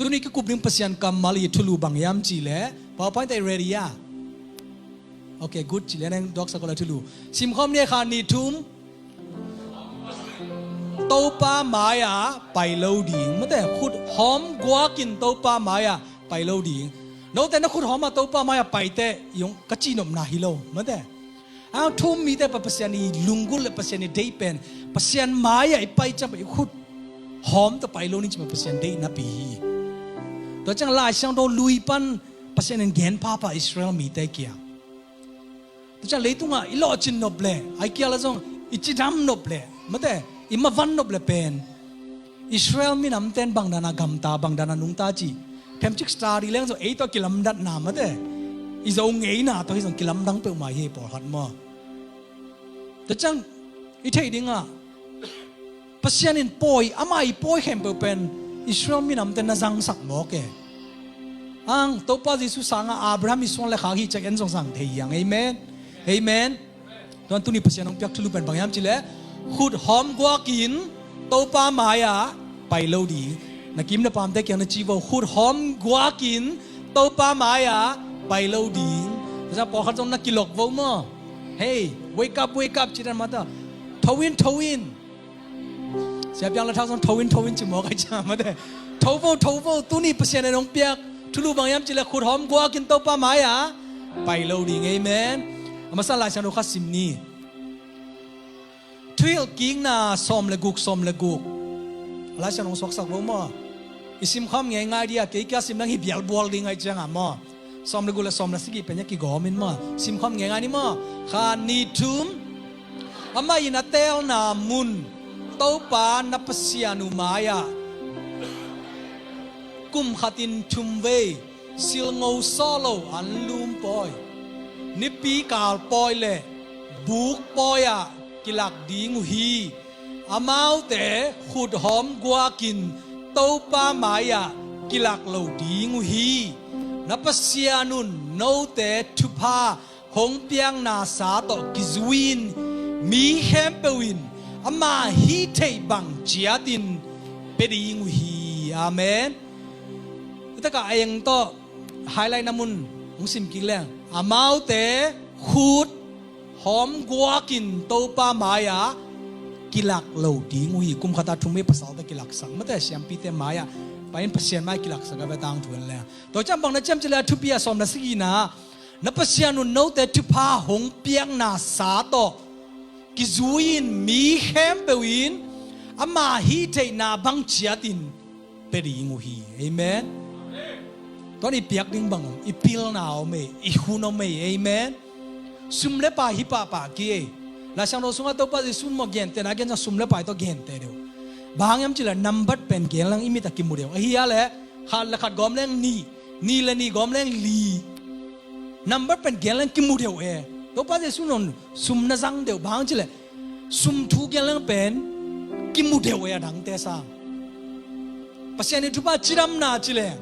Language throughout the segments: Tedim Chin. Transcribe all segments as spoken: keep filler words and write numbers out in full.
Tuni kikup ding Pasian kammal i thulu bang hiam cih leh, PowerPoint te ready a? Ok, good cih leh nang duaksak aw la thulu. Simkhawm ni, khat, nih, thum. Topa mai-ah pai lo ding. Mate, khut hawm guakin Topa mai-ah pai lo ding. Note na khut hawm a Topa mai-ah pai teh, zong ka cihnopna hi lo. Mate. A thu-um mite pa Pasian i lunggulh le Pasian i deih pen, Pasian mai-ah i pai ciang pen i khut hawm tawh pai lo ning cih pen Pasian deihna pi hi. Tua ciang Lai Siangtho lui pan Pasian in gen phapha Israel mite kiang. Tua ciang leitungah i lawhcin nop leh, a kiang ah zong i cidam nop leh, mate, i mavan nop leh pen Israel minamte in bangdan a gamta, bangdan a nungta cih themcik study leng zong ei tawh kilamdanna, mate, i Zo ngeina tawh hi zong kilamdang peuhmah hi, pawlkhat maw. Tua ciang i theih dingah Pasian in pawi, ama i pawi khempeuh pen Israel minamte na zangsak mawk e. Ang Topa Jesu sangah Abraham i suan le khak hi ciang en zong zang thei hi ang. Amen. Amen. Tuan tuni Pasian hong piak thulu pen bang hiam cih leh, khut hawm guakin Topa mai-ah pai lo ding. Na kim na pamte kiang na ci vo, khut hawm guakin Topa mai-ah pai lo ding. Tua ciang pawlkhat zong na kilok vo maw. Hey, wake up, wake up, ci dan mata. Tho in, tho in. Sia Piang la thak zong tho in, tho in ci mawk a, i ciang mate. Tho vo, tho vo, tuni Pasian in hong piak thulu bang hiam cih leh khut hawm guakin Topa mai-ah pai lo ding. Amen. A masa Lai Siangtho khat sim ni. Thuhilhkikna sawm le guk, sawm le guk. A Lai Siangtho hong suaksak vo maw. I simkhawm ngeingai ding a, kei kia sim nang hi bialbual ding a, i ciangah maw. Sawm le guk le sawm le sagih pen a kigawm in maw. Simkhawm ngeingai ni maw. Khat, nih, thum. Amah in a teelna mun Topa na Pasian uh mai-ah kum khatin thum vei silngo sawh lo anlum pawi, nipi kal pawi le buk pawi-ah kilak ding uh hi. Amaute khut hawm guakin Topa mai-ah kilak lo ding uh hi. Na Pasian un note thupha hong piakna sa tawh kizui-in mi khempeuh in ama hih theih bang ciatin pia ding uh hi. Amen. Hitakah a eng tawh highlight na mun hong sim kik leng, amaute khut hawm guakin Topa mai-ah kilak lo ding uh hi. Kum khata thum vei pasalte kilaksak, mate, siampite mai-ah pai-in Pasian mai-ah kilaksak a ve tangthu en leng. Tua ciang bang na ci hiam cih leh a thupi a sawm le sagihna, na Pasian un note thupha hong piakna sa tawh kizui-in mi khempeuh in ama hih theihna bang ciatin pia ding uh hi. Amen. Tuan i piak ding bang om, i pilna om ei, i hun om ei. Amen. Sum le pai hi pahpah kei ei. Lai Siangtho sungah Topa Jesu maw gentehna gen ciang sum le pai tawh genteh deuh. Bang hang hiam cih leh nambat pen gen leng i mit ah kimu deuh. Ahi a leh khat le khat gawm leng nih, nih le nih gawm leng li. Nambat pen gen leng kimu deuh e. Topa Jesu in sum na zang deuh, bang hang cih leh sum thu gen leng pen kimu deuh e, a dangte sang. Pasian i thupha cidamna ci leng,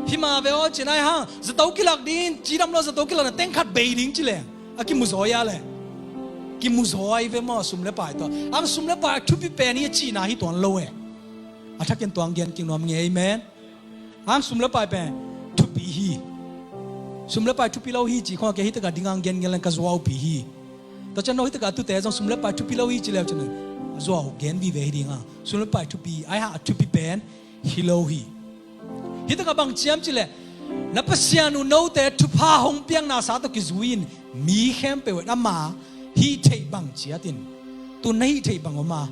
hi mah ve aw, ci nai hang, zato kilak ding, cidam lo zato kilakna teng khat bei ding ci leng a kimu zaw a leh, kimu zaw hi ve maw, sum le pai tawh. Ang sum le pai a thupi pen hi a cihna hi tuan lo e. A thakin tuang gen kik nuam ing e. Amen. Ang sum le pai pen thupi hi. Sum le pai thupi lo hi cih khong a kei hitakah ding ang gen gen leng ka zuaupi hi. Tua ciang no hitakah a tute zong sum le pai thupi lo hi ci leu cin a zuau gen vive hi ding a. Sum le pai thupi, ai ha, a thupi pen hi lo hi. Hitakah bang ci hiam cih leh, na Pasian uh note thupha hong piakna sa tawh kizui-in mi khempeuh in ama hih theih bang ciatin, tu na hih theih bang om a.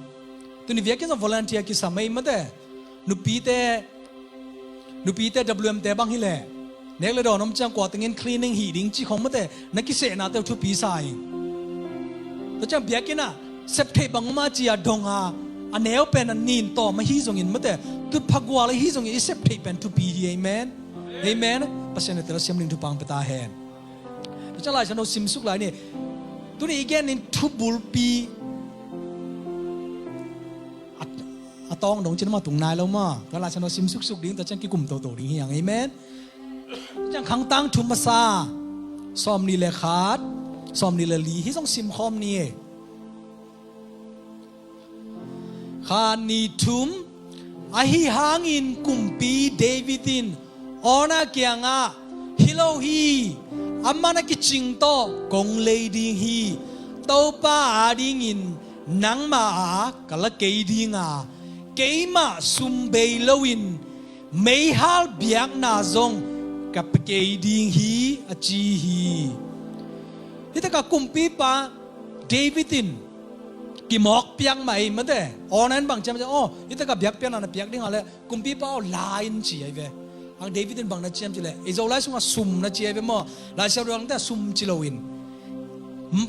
Tuni biakinn zong volunteer kisam ei, mate. Nupite, nupite W M te bang hi leh, nek le dawn om ciang kua tengin cleaning hih ding cih khong, mate, na kisehnate uh thupi sa ing. Tua ciang biakinn ah sep theih bang om a ci a dong a, a neu pen a nin tawm ahi zongin, mate, tutphah gual ahi zongin i sep theih pen thupi hi. Amen. Amen. Pasian in a tel a siam ding thupha hong pia ta hen. Tua ciang Lai Siangtho simsuk lai ni. Tuni i gen in thubulpi a, a tawng dong cin mah tung nai lo maw. Tua Lai Siangtho simsuksuk ding, tua ciang kikum toto ding hi ang. Amen. Tua ciang Khang Tangthu Masa sawmnih le khat, sawmnih le li, hih zong simkhawm ni e. Khat, nih, thum. Ahi hangin kumpi David in Orna kiangah, "Hi lo hi, amah na kicing tawh kong lei ding hi. Topa adingin nangma a ka la kei ding a, keimah sum bei loin meihal biakna zong ka pia kei ding hi," a ci hi. Hih takah kumpipa David in kimawk piak mah ei, mate. Orna in bang ciam ciam, "Oh, hih takah biakpiakna na piak ding a leh kumpipa aw, la in," ci ahi ve. Hang David in bang na ciam ci leh, i Zolai sungah sum na ci ahi ve maw. Lai Siangtho dangte sum ci loin,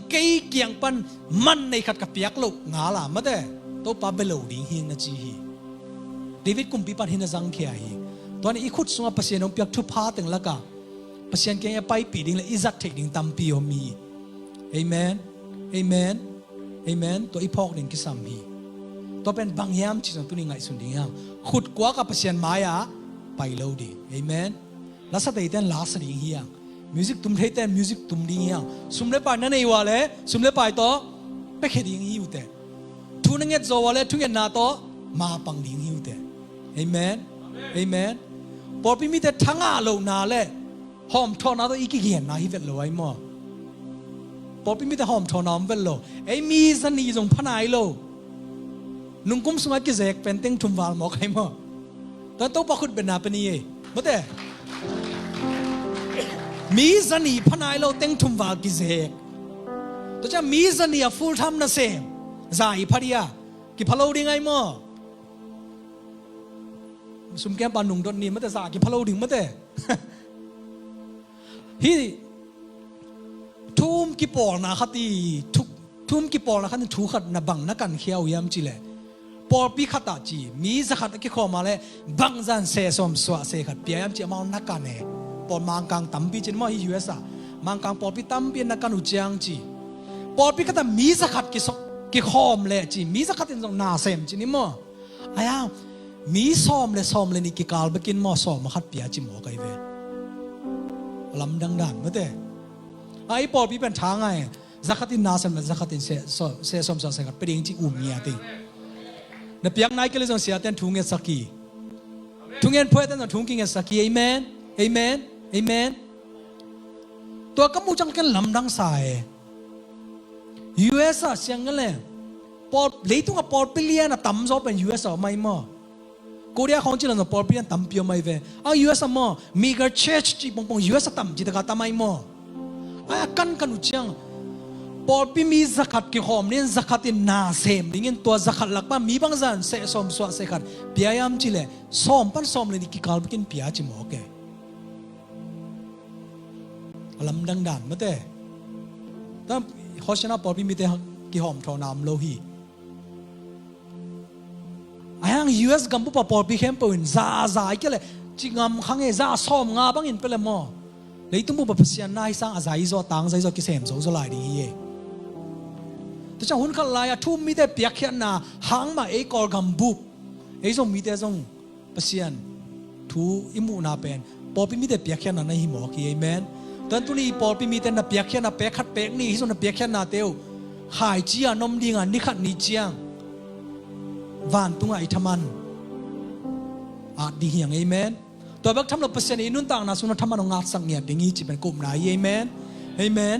"Kei kiang pan man nei khat ka piak loh ngal a, mate, Topa bia lo ding hi," na ci hi. David kumpipa in hih na zangkhia hi. Tua ni i khut sungah Pasian hong piak thupha teng lakah Pasian kiang i paipih ding le i zat theih ding tampi om hi. Amen. Amen. Amen. Tua i phawk ding kisam hi. Tua pen bang hiam cih zong tuni ngaihsun ding hiang. Khut kuakah Pasian mai-ah pai lo ding. Amen. Lasa theite'n lasa ding hiang. Music tum theite'n music tum ding hiang. Sum le pai na nei uh a leh sum le pai tawh piakhia ding hi uh teh. Thu na nget zaw uh a leh thungetna tawh mapang ding hi uh teh. Amen. Amen. Pawlpi mite thangah lohna le hawmthawhna tawh i kigenna hi vet lo ahi maw. Pawlpi mite hawmthawhna om vet lo. Ei mi zanih zong pha nai lo. Nungkum sungah kizek pen teng thum val mawk ahi maw. Tua Topa khutbetna pen hi ei, mate. Mi zanih pha nai lo, teng thum val kizek. Tua ciang mi zanih a full time nasem za i pha ding a, kipha lo ding ahi maw. Sum kempa nungdot ni, mate, za kipha lo ding, mate. Hih thu-um kipawlna khat i thu, thu-um kipawlna khat in thu khat na bang na kankhia uh hiam cih leh, pawlpi khatah ci, mi za khat a kikhawm a leh bangzah in seh sawm suah seh khat pia hiam cih amau na kan e. Pawl Mangkang tampi ci ni maw, hih U S ah Mangkang pawlpi tampi na kan uh ciang ci, pawlpi khatah mi za khat kiso-, kikhawm leh ci, mi za khat in zong na sem ci ni maw. Ahi hang mi sawm le sawm le nih kikal bekin maw, sawm a khat pia ci mawk ahi ve. A lamdang dan, mate. A, i pawlpi pen tha ngai. Za khat in na sem le za khat in seh, sawm, seh sawm suah seh khat pia ding ci um ngiat hi. Na piak nai kei leh zong siate'n thu ngetsak hi. Thungen phuaite'n zong thu kingetsak hi. Amen. Amen. Amen. Tua ka muh ciang ken lamdang sa e. U S ah siang ngen leh, pawl, leitungah pawlpi lian a tamzaw pen U S ah om ahi maw. Korea khawng ci leh zong pawlpi lian tampi om ahi ve. A, U S ah maw, mega church cih pongpong U S ah tam, ci takah tam ahi maw. A, a kankan uh ciang pawlpi mi za khat kikhawm ding in, za khat in na sem ding in, tua za khat lak pan mi bangzah in seh sawm suah seh khat pia hiam cih leh sawm pan sawm le nih kikal bekin pia ci mawk e. A lamdang dan, mate. Tua Hosanna pawlpi mite kihawmthawhna om lo hi. Ahi hang U S gambup ah pawlpi khempeuh in za, za i kei leh ci ngam kha ngei, za sawmnga bangin pia leh maw, leitung bup ah Pasian na hi sang a zai zaw, tang zai zaw kisem zo zaw lai ding hi e. Tua ciang hun khat lai-a thu-um mite piakkhiatna hang mah ei Kawlgam bup, ei Zong mite zong Pasian thu i muhna pen pawlpi mite piakkhiatna na hi mawk hi. Amen. Tua tuni i pawlpi mite na piakkhiatna pek khat pek nih, hih zong na piakkhiatnate uh khaici a na om ding a, ni khat ni ciang vantungah i thaman at ding hi hang. Amen. Tua bek tham lo, Pasian i nuntakna sung na thaman hong atsak ngiat ding hi cih pen ka upna hi. Amen. Amen.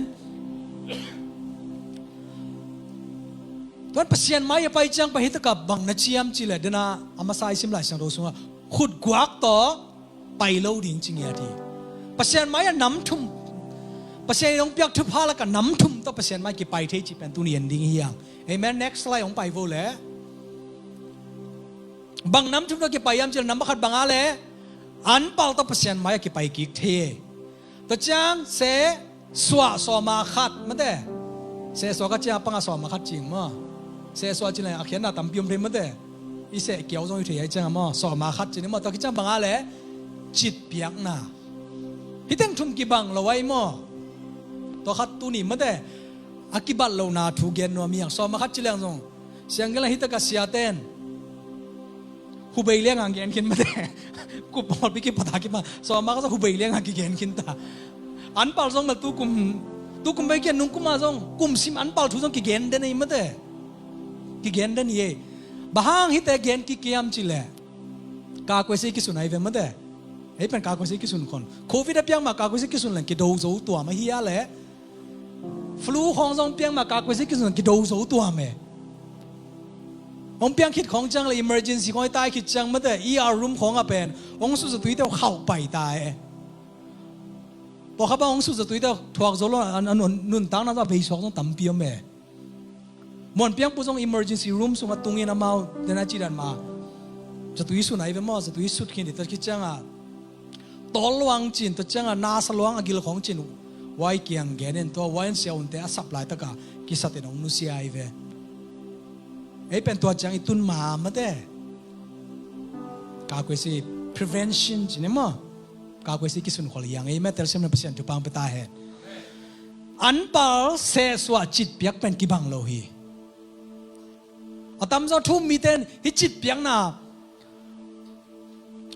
Tuan Pasian mai a pai ciang pen hih takah bang na ci hiam cih leh, dena a masa i sim Lai Siangtho sungah khut guak tawh pai lo ding ci ngiat hi. Pasian mai a nam thum, Pasian in hong piak thupha lakah nam thum tawh Pasian mai kipai thei cih pen tuni en ding hi hang. Amen. Next slide hong pai vo leh. Bang nam thum tawh kipai hiam cih leh, number khat bang a leh, anpal tawh Pasian mai a kipai kik thei. Tua ciang seh suah sawm a khat, mate. Seh suah ka ciang a pang a sawm a khat cing maw. Seh suah cih leh a khiatna tampi om thei, mate. I seh kiau zong i thei ahih ciang a maw, sawm a khat cih ni maw. Tua khit ciang bang a leh, citpiakna. Hih teng thum kibang lo ahi maw. Tua khat tuni, mate. A kibat lohna thu gen nuam hi hang. Sawm a khat ci leng zong, siang gen leng hih takah siate'n Hubei lianga gen khin, mate. Kum pawlpi kipat a kipan sawm a khat zong Hubei lianga kigen khin ta. Anpal zong mah, tukum, tukum bei kia nungkum a zong kum sim anpal thu zong kigen den ei, mate. Kigen den ei. Bang hang hihte gen kik hiam cih leh, Kakuesi kisun ai ve mate. Ei pen kakuesi kisun khon. Covid a piang ma kakuesi kisun leng kido zo tuam ahi a le. Flu khong zong piang ma kakuesi kisun leng kido zo tuam e. Hong piang khit khong ciang le emergency khong i tai khit ciang mate, E R room khong a pen hong sut zatui teuh khauh pai ta e. Pawlkhat bang hong sut zatui teuh thuak zo lo, a nun, nuntakna tawh a bei suak zong tampi om e. Muan piangpu zong emergency room sungah tungin amau tena cidan ma zatui sun ai ve maw, zatui sut khin i tat khit ciangah tawl luang cin, tua ciangah nasa luang a gil khong cin, huai kiang gen in tua huai in sia unte a sap laitaka kisat in hong nusia ai ve. Ei pen tua ciang i tun ma mate. Kakuesi prevention cin e maw. Kakuesi kisun khol hiang ei mate, telsiam na Pasian thupha hong pia ta hen. Anpal sehsuah citpiak pen kibang lo hi. A tamzaw thu-um mite in hih citpiakna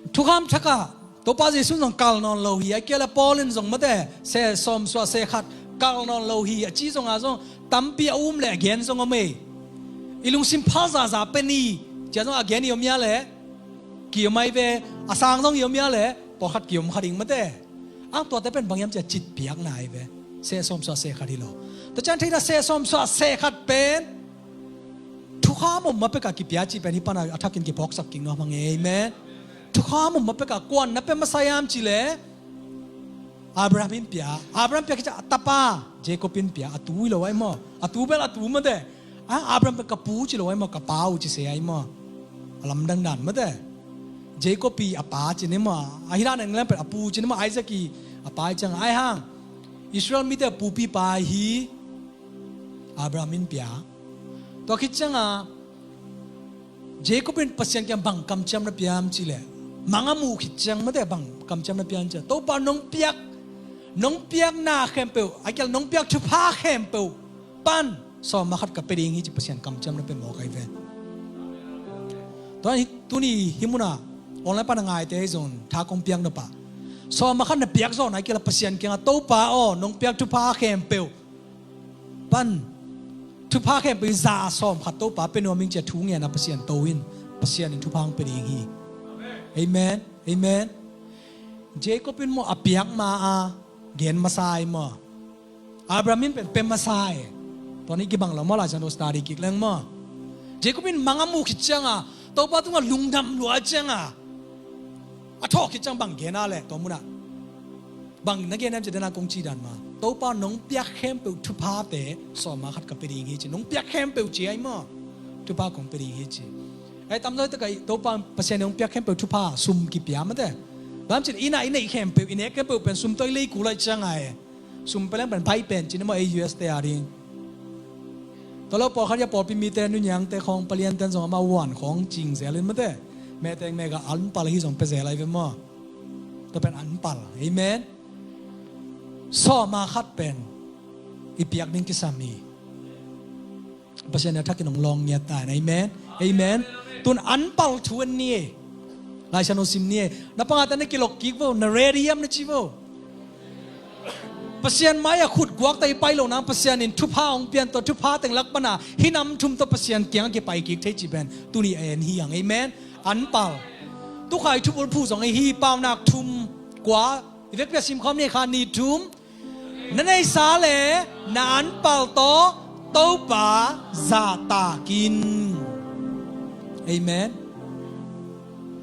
thukham thakah Topa Jesu in zong kal nawn lo hi. A kia le Paul in zong mate, seh sawm suah seh khat kal nawn lo hi a ci zongah zong tampi a um le a gen zong om ei. I lungsim phal zaza pe ni cia zong a gen i om ia le ki-om ai ve. A sang zong i om ia le pawlkhat ki-om kha ding mate. Ang tuate pen bang hiam cia citpiakna ai ve. Seh sawm suah seh khat hi lo. Tua ciang theihna seh sawm suah seh khat pen thukham om ma pekah kipia cih pen hih pana a thakin kiphawksak kik nuam hang e. Amen. Thukham om ma pekah kuan na pe masa hiam cih le Abraham in pia. Abraham pia kici a tapa Jacob in pia. A tu hi lo ai maw. A tu bel a tu mate. A Abraham pen ka pu ci lo ai maw, ka pa uh ci se ai maw. A lamdang dan mate. Jacob i a pa ci ni maw. A hi dan en lem pen a pu ci ni maw, Isaac i a pa i ciang ai hang. Israel mite a pupi pa hi. Abraham in pia. Tua khit ciangah Jacob in Pasian kiang bang kamciam na piam cih leh, mang a muh khit ciang mate bang kamciam na piam cih leh, Topa nong piak, nong piakna khempeuh, a kial nong piak thupha khempeuh pan sawm a khat ka pe ding hi ci Pasian kamciam na pe mawk ai ve. Tua hi tuni hih munah online pana ngaite zong tha kong piak nop ah, sawm a khat na piak zawh na a kial Pasian kiangah Topa aw nong piak thupha khempeuh pan thupha khempeuh i za sawm khat Topa pe nuam ing ci a thu ngen a Pasian to in, Pasian in thupha hong pe ding hi. Amen. Amen. Jacob in maw a piak ma a gen masa ai maw. Abraham in pen pe masa e. Tua ni kibang lo maw, Lai Siangtho study kik leng maw. Jacob in mang a muh khit ciangah Topa tungah lungdam lua ciangah a thawh khit ciang bang gen a leh tua munah bang na gen em ci dena kong ci dan ma, Topa nong piak khempeuh thuphate sawm a khat ka pe ding hi ci. Nong piak khempeuh ci ai maw. Thupha kong pe ding hi ci. Ai tamzaw taka Topa Pasian nong piak khempeuh thupha sum kipia mate. Bang ci ina i neih khempeuh, i nek khempeuh pen sum tawh i lei kul ai ciang ai. Sum pe leng pen bai pen ci ni maw ei U S te a ding. Tua lo pawlkhat ia pawlpi mite nuniangte khawng palianten zong amau uan khawng cing zelin mate. Meteng meka anpal hi zong pe zel ai ve maw. Tua pen anpal. Amen. Sawm a khat pen i piak ding kisam hi. Pasian a thakin hong lawng ngiat ta in. Amen. Amen. Tun anpal thu en ni e. Lai Siangtho sim ni e. Na pangate na kilok kik vo, na ready hiam na ci vo. Pasian mai-ah khut guakta i pai lo nang Pasian in thupha hong pian tawh thupha teng lak pana hih nam thum tawh Pasian kiang a kipai kik thei ci pen tuni a en hi ang. Amen. Anpal. Tukhai thubul phu zong i hi paunak thum kua i vekpi a simkhawm ni kha ni thum. Na neihsa le na anpal tawh Topa zahtakin. Amen.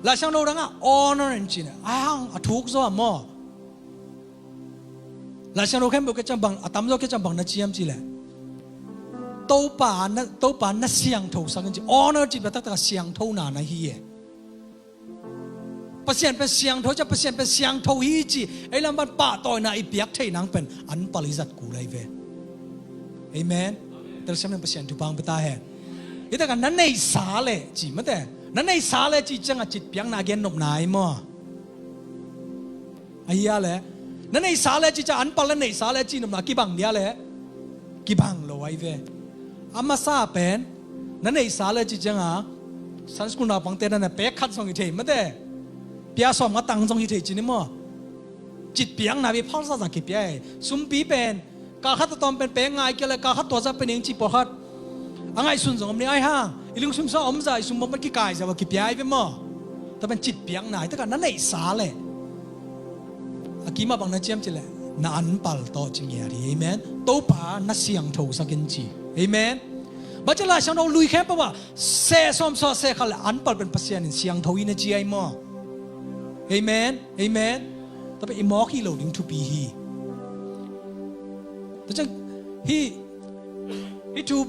Lai Siangtho dangah honor in cina a hang a thuk zaw a maw. Lai Siangtho khempeuh kei ciang bang a tamzaw kei ciang bang na ciam ci leh Topa na, Topa na siangtho sakin ci. Honor ci bia taktak a siangtho na na hi e. Pasian pen siangtho ci a, Pasian pen siangtho hi ci. Ei lam pan pahtawina i piak thei nang pen anpal i zat kul ai ve. Amen. Telsiam nang Pasian thupha hong pe ta hen. Hi takah na neihsa le ci mate. Na neihsa le ci ciangah citpiakna a gen nopna ai maw. Ahi a le na neihsa le ci ca anpal le neihsa le ci nopna kibang dia le kibang lo ai ve. A masa pen na neihsa le ci cianga Sunday school naupangte na na pek khat zong hi thei mate. Pia sawm nga tang zong hi thei ci ni maw. Citpiakna bi phal zaza kipia e. Sumpi pen kal khat a tawm pen pek ngai kia le kal khat tua za pen ing ci pawlkhat a ngaihsun zong om ni ai hang. I lungsim sa om za i sum bawm pen kikai za va kipia ai ve maw. Tua pen citpiakna hi takah na neihsa leh a kimah bang na ciam cileh na anpal tawh ci ngiat hi. Amen. Topa na siangthosak in ci. Amen. Bang ci Lai Siangtho lui khempeuh ah seh sawm sawm seh khat leh anpal pen Pasian in siangtho hi na ci ai maw? Amen. Amen. Tua pen i mawk hi lo ding thupi hi. Tua ciang hih hih thu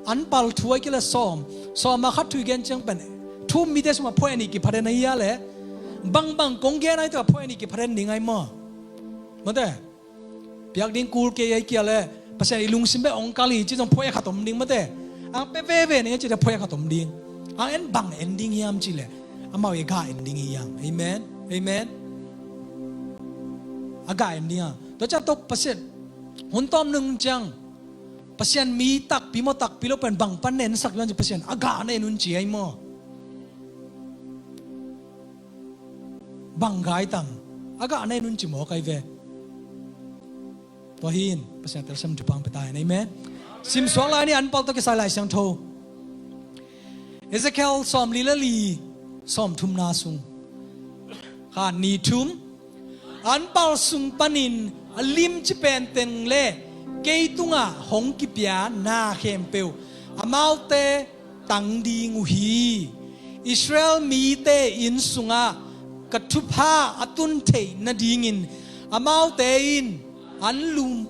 anpal thu ai kila sawm sawm a khat thu i gen ciang pen thu mite sungah phuai a nih kiphaten ahi a leh bangbang kong gen ai tua phuai a nih kiphaten ding ai maw? Mate piak ding kul kei ai kia leh Pasian i lungsim beh ong kal hi ci zong phuai a khat om ding mate. Ang pe veve ning a ci leh phuai a khat om ding. Ang en bang en ding hiam ci leh amau i gah en ding hiam? Amen. Amen. A gah en ding a tua ciang tua Pasian hun tawm nung ciang Pasian mi takpi maw takpi lo pen bang pan na ensak hiam ci Pasian a gah na en un ci ai maw? Bang gai tam a gah na en un ci maw kai ve. Tua hi in Pasian telsiam thupha pia ta hen. Amen. Simsuak lai ni anpal tawh kisai Lai Siangtho Ezekiel sawmli le li sawmthumna sung khat nih thum. Anpal sung panin a limci pen teng le kei tungah hong kipia na khempeuh amaute tang ding uh hi. Israel mite inn sungah ka thupha a tun theih nadingin amaute in an lum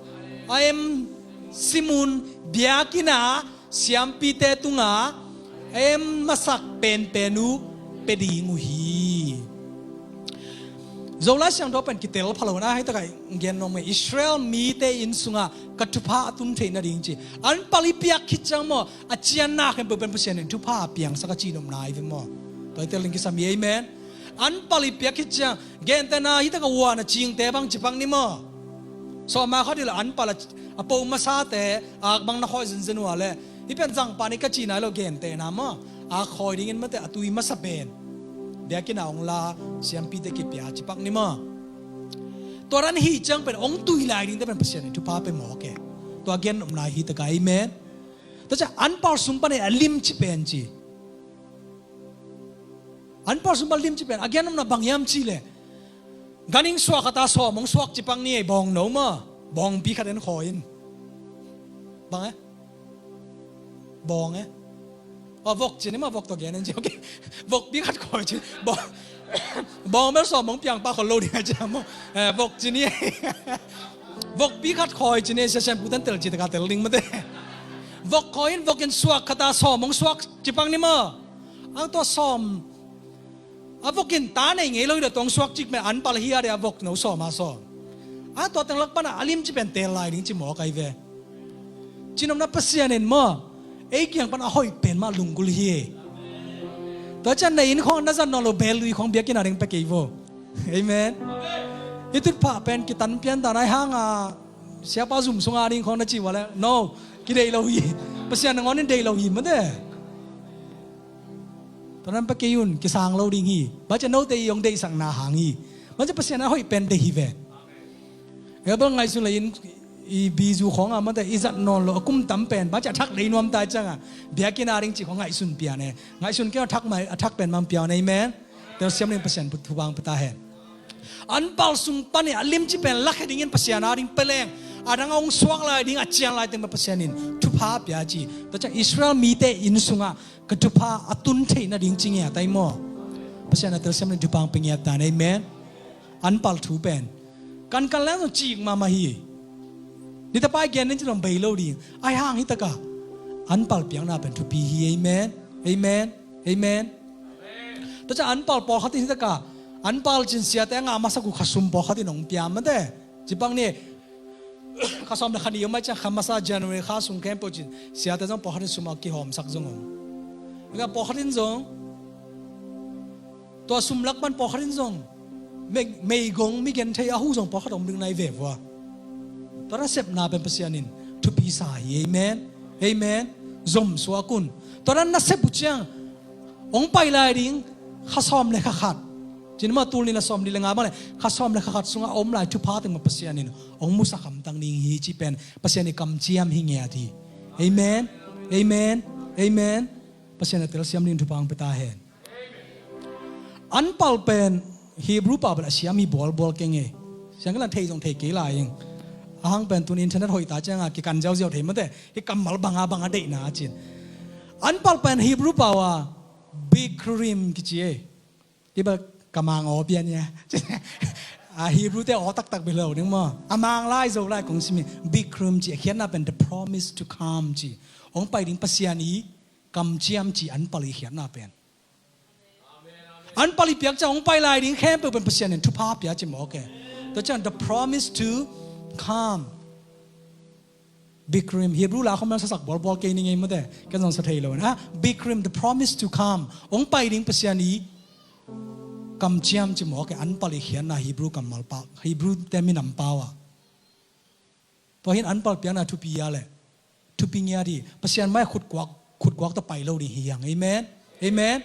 a em simun biakinn ah siampite tungah a em masak penpen uh pia ding uh hi. Zolai Siangtho pen kitel pha lo na, hih takah gen nuam ngei, Israel mite inn sungah ka thupha a tun theih nading ci. Anpal i piak khit ciang maw a cianna khempeuh pen Pasian in thupha a piangsak a ci nopna hi ve maw? Tua i tel ding kisam hi. Amen. Anpal i piak khit ciang gentehna hih takah uan a cingte bang ci pak ni maw? Sawm a khat hi leh anpal a po masate ak bang na khawi zenzen uh a leh hih pen zangpa ni ka ci nai lo gentehna maw? Ak khawi dingin mate a tui masa pen biakinn ah ong la siampite kipia ci pak ni maw? Tua dan hih ciang pen ong tui lai dingte pen Pasian in thupha pia mawk e. Tua gen nopna hi takah. Amen. Tua ciang anpal sung panin a limci pen ci. Anpal sung pan limci pen a gen nopna bang hiam ci leh ganin suak khat a sawm hong suak ci pak ni ei. Bawng no maw? Bawngpi khat en khawi in. Bang e? Bawng e? Aw, vok ci ni maw, vok tawh gen en ci. Okay. Vokpi khat khawi ci. Bawng bawng bel sawm hong piang pah khol lo ding a ci maw? Eh, vok ci ni. Vokpi khat khawi ci ni, Sia Sian Pu ten tel ci takah tel ding mate. Vok khawi in, vok in suak khat a sawm hong suak ci pak ni maw? Ang tua sawm a vok in ta nei ngei lo hi leh tua hong suak cik pen anpal hi a deh a vok no sawm a sawm. A tua teng lak pan a a limci pen teel lai ding ci mawk ai ve. Ci nopna Pasian in maw ei kiang pan a hoih pen mah lunggulh hi. Tua ciang na inn khawng na zat nawn lo bel lui khawng biakinn a ding pia kei vo. Amen. Hih tutphah pen kitan pian dan ai hang a siapa zum sung a ding khawng na ci ua leh no, kideih lo hi. Pasian nangawn in deih lo hi mate. Tua dan pia kei un, kisang lo ding hi. Bang ci a note i hong deihsakna hang hi. Bang ci a Pasian a hoih pen deih hi ve. Abel ngaihsun leh inn i bizu khawng a mate i zat nawn lo a kum tam pen bang ci a thak deih nuam ta ciang a biakinn a ding ci khawng ngaihsun pian e. Ngaihsun kei a thak mai a thak pen mang pian e. Amen. Telsiam ding Pasian thupha pia ta hen. Anpal sung panin a limci pen lakhia dingin Pasian a ding pia leng a dang a hong suak lai ding a cian lai teng pen Pasian in thupha pia ci. Tua ciang Israel mite inn sungah ka thupha a tun theih nading ci ngiat ai maw? Pasian a telsiam ding thupha pia ngiat dan. Amen. Anpal thu pen kankan leng zong cik mahmah hi. Nitapai gen ding ci zong bei lo ding ai hang hih takah anpal piakna pen thupi hi. Amen. Amen. Amen. Tua ciang anpal pawlkhat in hih takah anpal cin siate a ngah masak uh kha sum pawlkhat in hong pia mate. Ci pak ni. Kha sawm leh kha nih om ai ciang kha masa January kha sung khempeuh cin siate zong pawlkhat in sum a kihawmsak zong om. Hih takah pawlkhat in zong tua sum lak pan pawlkhat in zong mei, meigong mi genthei a huh zong pawlkhat om ding nai ve vua. Tua nasepna pen Pasian in thupi sa hi. Amen. Amen. Zom suak un. Tua dan nasep uh ciang hong pai lai ding kha sawm leh kha khat. Cin mah tul nih leh sawm nih leh nga bang leh kha sawm leh kha khat sungah a om lai thupha teng mah Pasian in hong musak hamtang ding hi ci pen Pasian i kamciam hi ngiat hi. Amen. Amen. Amen. Pasian a telsiam ding thupha pia ta hen. Anpal pen Hebrew pau bel a siam hi bualbual keng e. Siang kilan thei zong thei kei lai ing. A hang pen tun internet hoih ta cianga kikan ziauziau thei mate. Hi kammal banga banga deihna a cin. Anpal pen Hebrew pau a Bikurim kici e. Hi bel ka mang aw pian ia. A Hebrew te aw taktak bel lo ding maw. A mang lai zo lai kong simi. Bikurim ci a khiatna pen the promise to come ci. Hong pai ding Pasian i kamciam ci anpal i khiatna pen. Anpal i piak ciang hong pai lai ding khempeuh pen Pasian in thupha pia ci mawk e. Tua ciang the promise to come. Bikurim, Hebrew la khawm sasak bualbual kei ni ngei mate. Ken zong sa thei lo na. Bikurim, the promise to come. Hong pai ding Pasian i kamciam ci mawk e, anpal i khiatna Hebrew kammal pau, Hebrew te minam pau a. Tua hin anpal piakna thupi a le thupi ngiat hi. Pasian mai khutkuak, khutkuak tawh pai lo ding hi hang. Amen. Amen.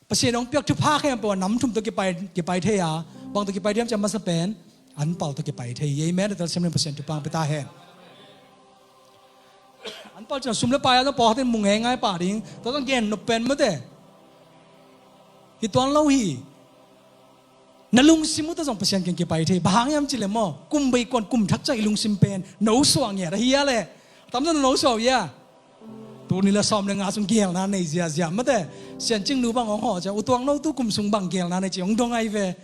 Pasian hong piak thupha khempeuh a nam thum tawh kipai, kipai thei a. Bang tawh kipai diam ciang masa pen anpal tawh kipai thei hi. Amen. Tel siam ning Pasian thupha hong pia ta hen. Anpal ciang sum le pai a zong pawlkhat in mu ngeingai pah ding. Tua zong gen nop pen mate. Hi tuan lo hi. Na lungsim uh tawh zong Pasian kiang kipai thei. Bang hang hiam cih leh maw, kum bei kuan kum thak ciang i lungsim pen nosuah ngiat ahi a leh. Tam zong nosuah uh ia. Tuni la sawm le nga sung gelna nei ziazia mate. Sian Cing nu bang hong hawh ciang, U Tuang no tu kum sung bang gelna nei ci hong dong ahi ve.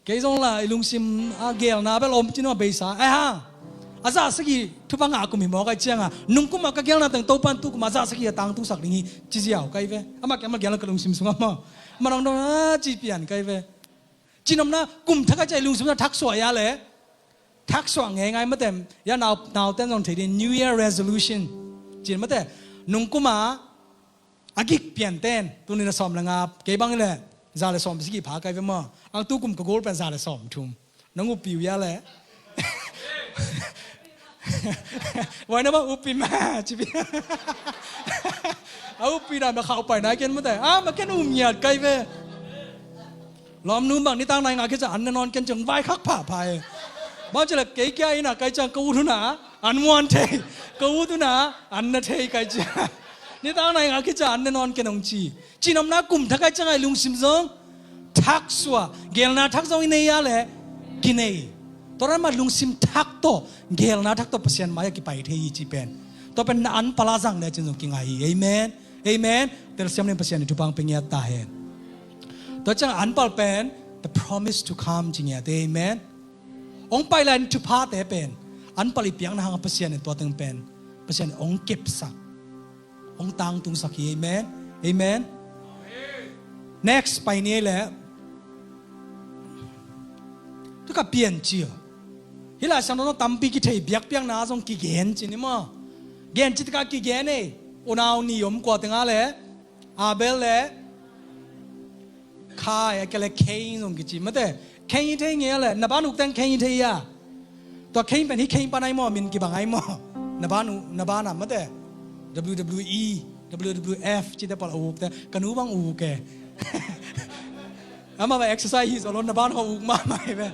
Kei zong la i lungsim a gelna bel om ci no beisa. Ai ha. A za sagih thupha ngah kum hi mawk ai cianga, nung kum a ka gelna teng Topan tu kum a za sagih a tangtung sak ding hi ci ziau kai ve. Amah kei amah gelna ka lungsim sungah maw. Manang dong a ci pian kai ve. Cinopna kum thak a ciah i lungsim na thaksuah ia le. Thaksuah ngeingai mate. Ia nau, nauten zong thei ding New Year resolution. Cin mate. Nung kum a a gik pian ten. Tuni na sawm le nga kei bang le. Za le sawm sagih pha kai ve maw. Ang tu kum ka goal pen za le sawm thum. Nong uppi uh ia le. Wai na bang uppi ma ci pi. A uppi dan ba khauh pai nai ken mate. A ma ken um ngiat kai ve. Lawmnu bang nitak nai ngah khit ciang an ne nawn ken ciang vai khak phapha e. Bang ci le kei kia inn ah kai ciang ka ut hun ah an muan thei. Ka ut hun ah an ne thei kai ciang. Nitak nai ngah khit ciang an ne nawn ken hong ci. Cinopna kum thak ai ciang ai lungsim zong thaksuah, gelna thak zong i nei a le kinei. Tua dan mah lungsim thak tawh, gelna thak tawh Pasian mai a kipai thei hi ci pen. Tua pen na anpal a zang le cin zong kingai hi. Amen. Amen. Telsiam ning Pasian i thupha hong pia ngiat ta hen. Tua ciang anpal pen the promise to come ci ngiat e. Amen. Hong pai lai in thuphate pen anpal i piakna hang a Pasian in tua teng pen Pasian in hong kepsak, hong tangtungsak hi. Amen. Amen. Next pai ni le. Tu ka pian ci. Hih lai siangtho tampi kithei biakpiakna zong kigen ci ni maw. Gen ci taka kigen e. Unau ni om kua teng a le. Abel le Kain, a kia le Kain zong kici mate. Kain i thei nge a le. Na ban uk teng Kain i thei ia. Tua Kain pen hi Kain pan ai maw, min kibang ai maw. Na ban uk, na ban a mate. W W E, W W F cite pal a uk te. Ka nu bang uk e. Amah bang exercise hi zaw lo, na ban khong uk mahmah hi ve.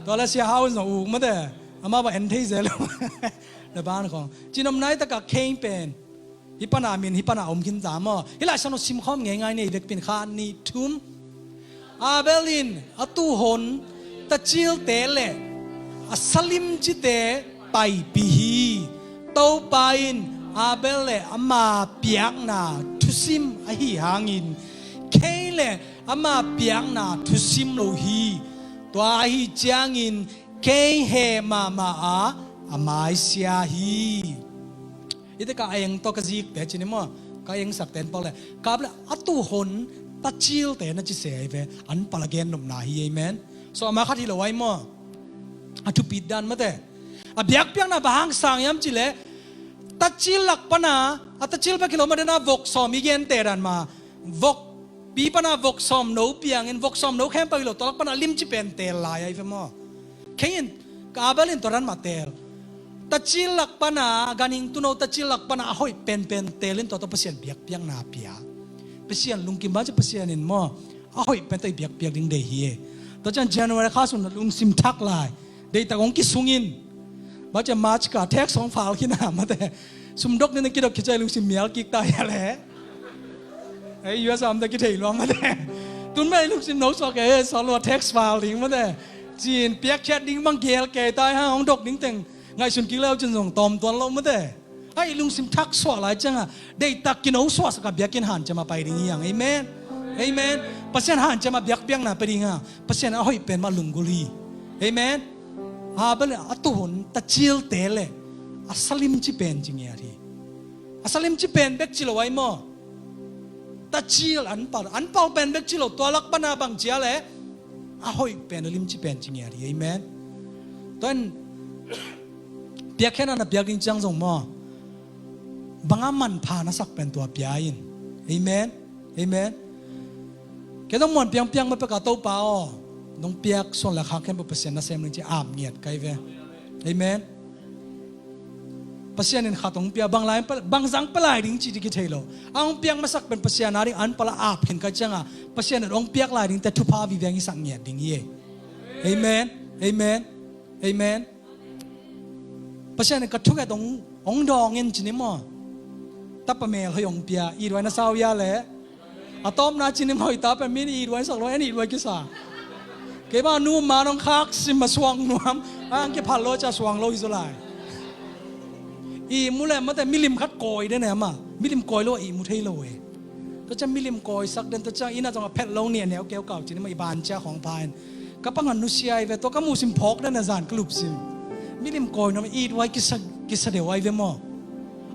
Tua le sia hau zong uk mate. Amah bang en thei zel lo. Na ban khong. Cinopna i taka Kain pen. Hih pana min, hih pana om khin ta maw. Hih lai siangtho simkhawm ngeingai ni, vekpin kha ni thum. Abel in a tuhon tacilte le a salim cite paipih hi. Topa in Abel le ama piakna thusim ahi hangin Kain le ama piakna thusim lo hi. Tua ahi ciangin Kain heh mahmah a, a maisia hi. Hite ka eng tawh ka zikte cini maw, ka eng sakte an pak le kap le a tuhon tacilte na ci se ahi ve. An pal a gen nopna hi. Amen. So ama khat hi lo ai maw. A thupit dan mate. A biakpiakna bang hang sang hiam ci le tacil lak pana, a tacil bek hi lo mate na vok sawm i gente dan ma. Vokpi pana vok sawm no piangin vok sawm no khempeuh hi lo, tua lak pana limci pen teel lai ahi ve maw. Kei in ka Abel in tua dan mah teel. Tacil lak pana ganhing tuuno tacil lak pana a hoih penpen teelin tua tawh Pasian biakpiakna pia. Pasian lungkim bang ci Pasian in maw a hoih pen tawh i biakpiak ding deih hi e. Tua ciang January kha sung na lungsim thak lai. Deihtak hong kisungin. Bang ci a March ka text hong fal khin a mate. Sumdok ni na kidok kicai lungsim mial kik ta hia le. Ei, U S A om ta kithei luang mate. Tun mah i lungsim no suak e, sa lua text file ding mate. Cin piakkhiat ding bang gel kei tai hang, hong dok ding teng ngaihsun kik leu cin zong tawm tuan lo mate. Ai, i lungsim thak suah lai ciangah deihtak kino suahsak a biakinn hanciam a pai ding hi hang. Amen. Amen. Pasian hanciam a biakpiakna pia ding a, Pasian a hoih pen mah lunggulh hi. Amen. Habel a tuhun tacilte le a salim ci pen ci ngiat hi. A salim ci pen bek ci lo ai maw? Tacil anpal, anpal pen bek ci lo, tua lak pana bang cia le a hoih pen a lim ci pen ci ngiat hi. Amen. Tua in piakkhiatna na piak ding ciang zong maw, banga manpha na sak pen tua pia in. Amen. Amen. Kei zong muan piangpiang ma peka Topa aw, nong piak suan le khak khempeuh Pasian nasem ning ci ap ngiat kai ve. Amen. Pasian in khat hong pia, bang lai, bang zang palai ding ci ding kithei lo. A hong piak masak pen Pasian a ding an pala ap khin kai cianga Pasian in hong piak lai ding te thupha viveng i sak ngiat ding hi. Amen. Amen. Amen. Pasian in ka thunget hong, hong dawng in ci ni maw? Tapa mel hoi hong pia, i duai na sau ia le. A tawpna ci ni maw, i ta pen min i duai sak lo, en i duai kisa. Kei bang nu ma nong khak sim ma suang nuam. Ang ke phal lo ca suang lo hi zo lai. I mu le mate milim khat kawi den e ama. Milim kawi lo i mu thei lo e. Tua ciang milim kawisak den, tua ciang ina zong a phet lo ni a neu keu kau ci ni maw, i ban cia khawng pha in. Ka pang a nusia ai ve, tua ka musim phawk den a zan ka lupsim. Milim kawi nuam, i duai kisa, kisa deuh ai ve maw?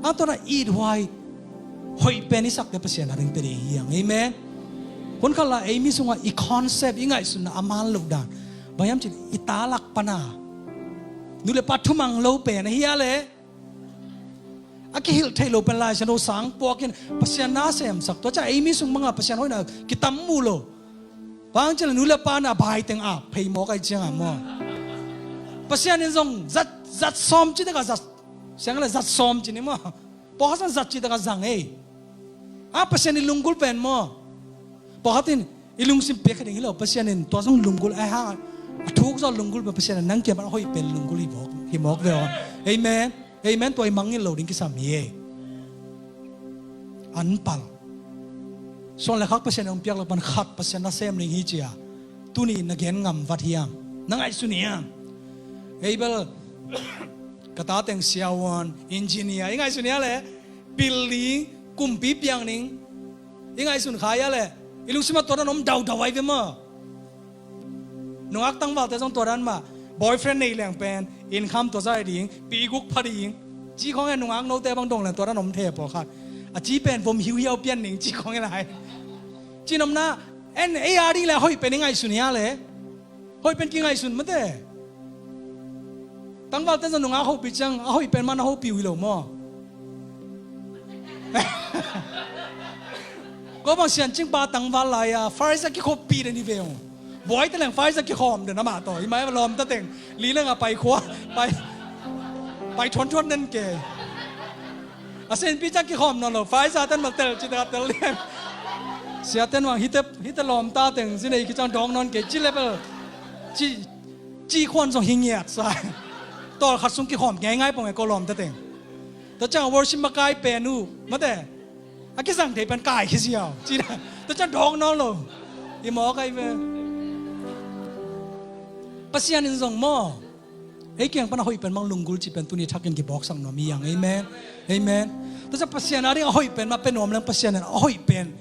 A tua na i duai hoih pen i sakte Pasian a ding pia ding hi hang. Amen. Hun khat la ei mi sungah i concept, i ngaihsutna a man loh dan. Bang hiam cin i ta lak pana nu le pa thumang lo pen ahi a le. A kihilh theih lo pen Lai Siangtho sang puakin Pasian na semsak. Tua ciang ei mi sung manga Pasian hoihna kitam mu lo. Bang cin la nu le pa na bai teng a phei mawk ai cianga maw? Pasian in zong zat, zat sawm ci deka zat, siang le zat sawm ci ni maw? Pawkhat zong zat ci deka zang ei. A Pasian in lunggulh pen maw? Pawkhat in i lungsim piak kha ding hi lo, Pasian in tua zong lunggulh ai hang. A thuk zaw lunggulh pen Pasian in nang kiam a hoih pen lunggulh hi mawk, hi mawk ve aw. Amen. Amen. Tua i mangngilh lo ding kisam hi e. An pal. Suan le khak Pasian in hong piak lo pan khat Pasian nasem ding hi cia. Tuni na gen ngam vat hiam? Na ngaihsun hiam? Abel, ka ta teng siavuan, engineer, i ngaihsun hia le? Pil ding, kumpi piang ding. I ngaihsun kha hia le? I lungsim ah tua dan om daudau ai ve maw? Nungak tangvalte zong tua dan mah. Boyfriend nei leng pen income tua zai ding, pi guk pha ding. Ci khong e, nungak note bang dong leng tua dan om the pawlkhat. A ci pen vom hiuhiau pian ning ci khong e lai. Ci nomna en ei a ding le hoih pen i ngaihsun hia le? Hoih pen kingaihsun mate. Tangvalte zong nungak hopih ciang a hoih pen man a hopih uh hi lo maw? Ko bang sian cingpa tangval lai-a Pfizer kikhawm pi den hi ve ung. Buai te leng Pfizer kikhawm den amah tawh. Hi mai lawm ta teng. Li leng a pai khua. Pai, pai thuanthuan den ke. A senpi ciang kikhawm nawn lo. Pfizer ten mal tel ci ta tel lian. Sia ten wang hite, hite lawm ta teng. Zinei ki ciang dawng nawn ke. Ci level. Ci, ci khuan zong hi ngiat sa. Tawlkhat sung kikhawm ngeingai pong e ko lawm ta teng. Tua ciang worship makai pen uh mate. A kizang thei pen kai khi ziau. Ci na. Tua ciang dawng nawn lo. I mawk ai ve. Pasian in zong maw? Ei kiang pan a hoih pen mang lunggulh ci pen tuni thakin kibawksak nuam hi hang. Amen. Amen. Tua ciang Pasian a ding a hoih pen mah pia nuam leng Pasian in a hoih pen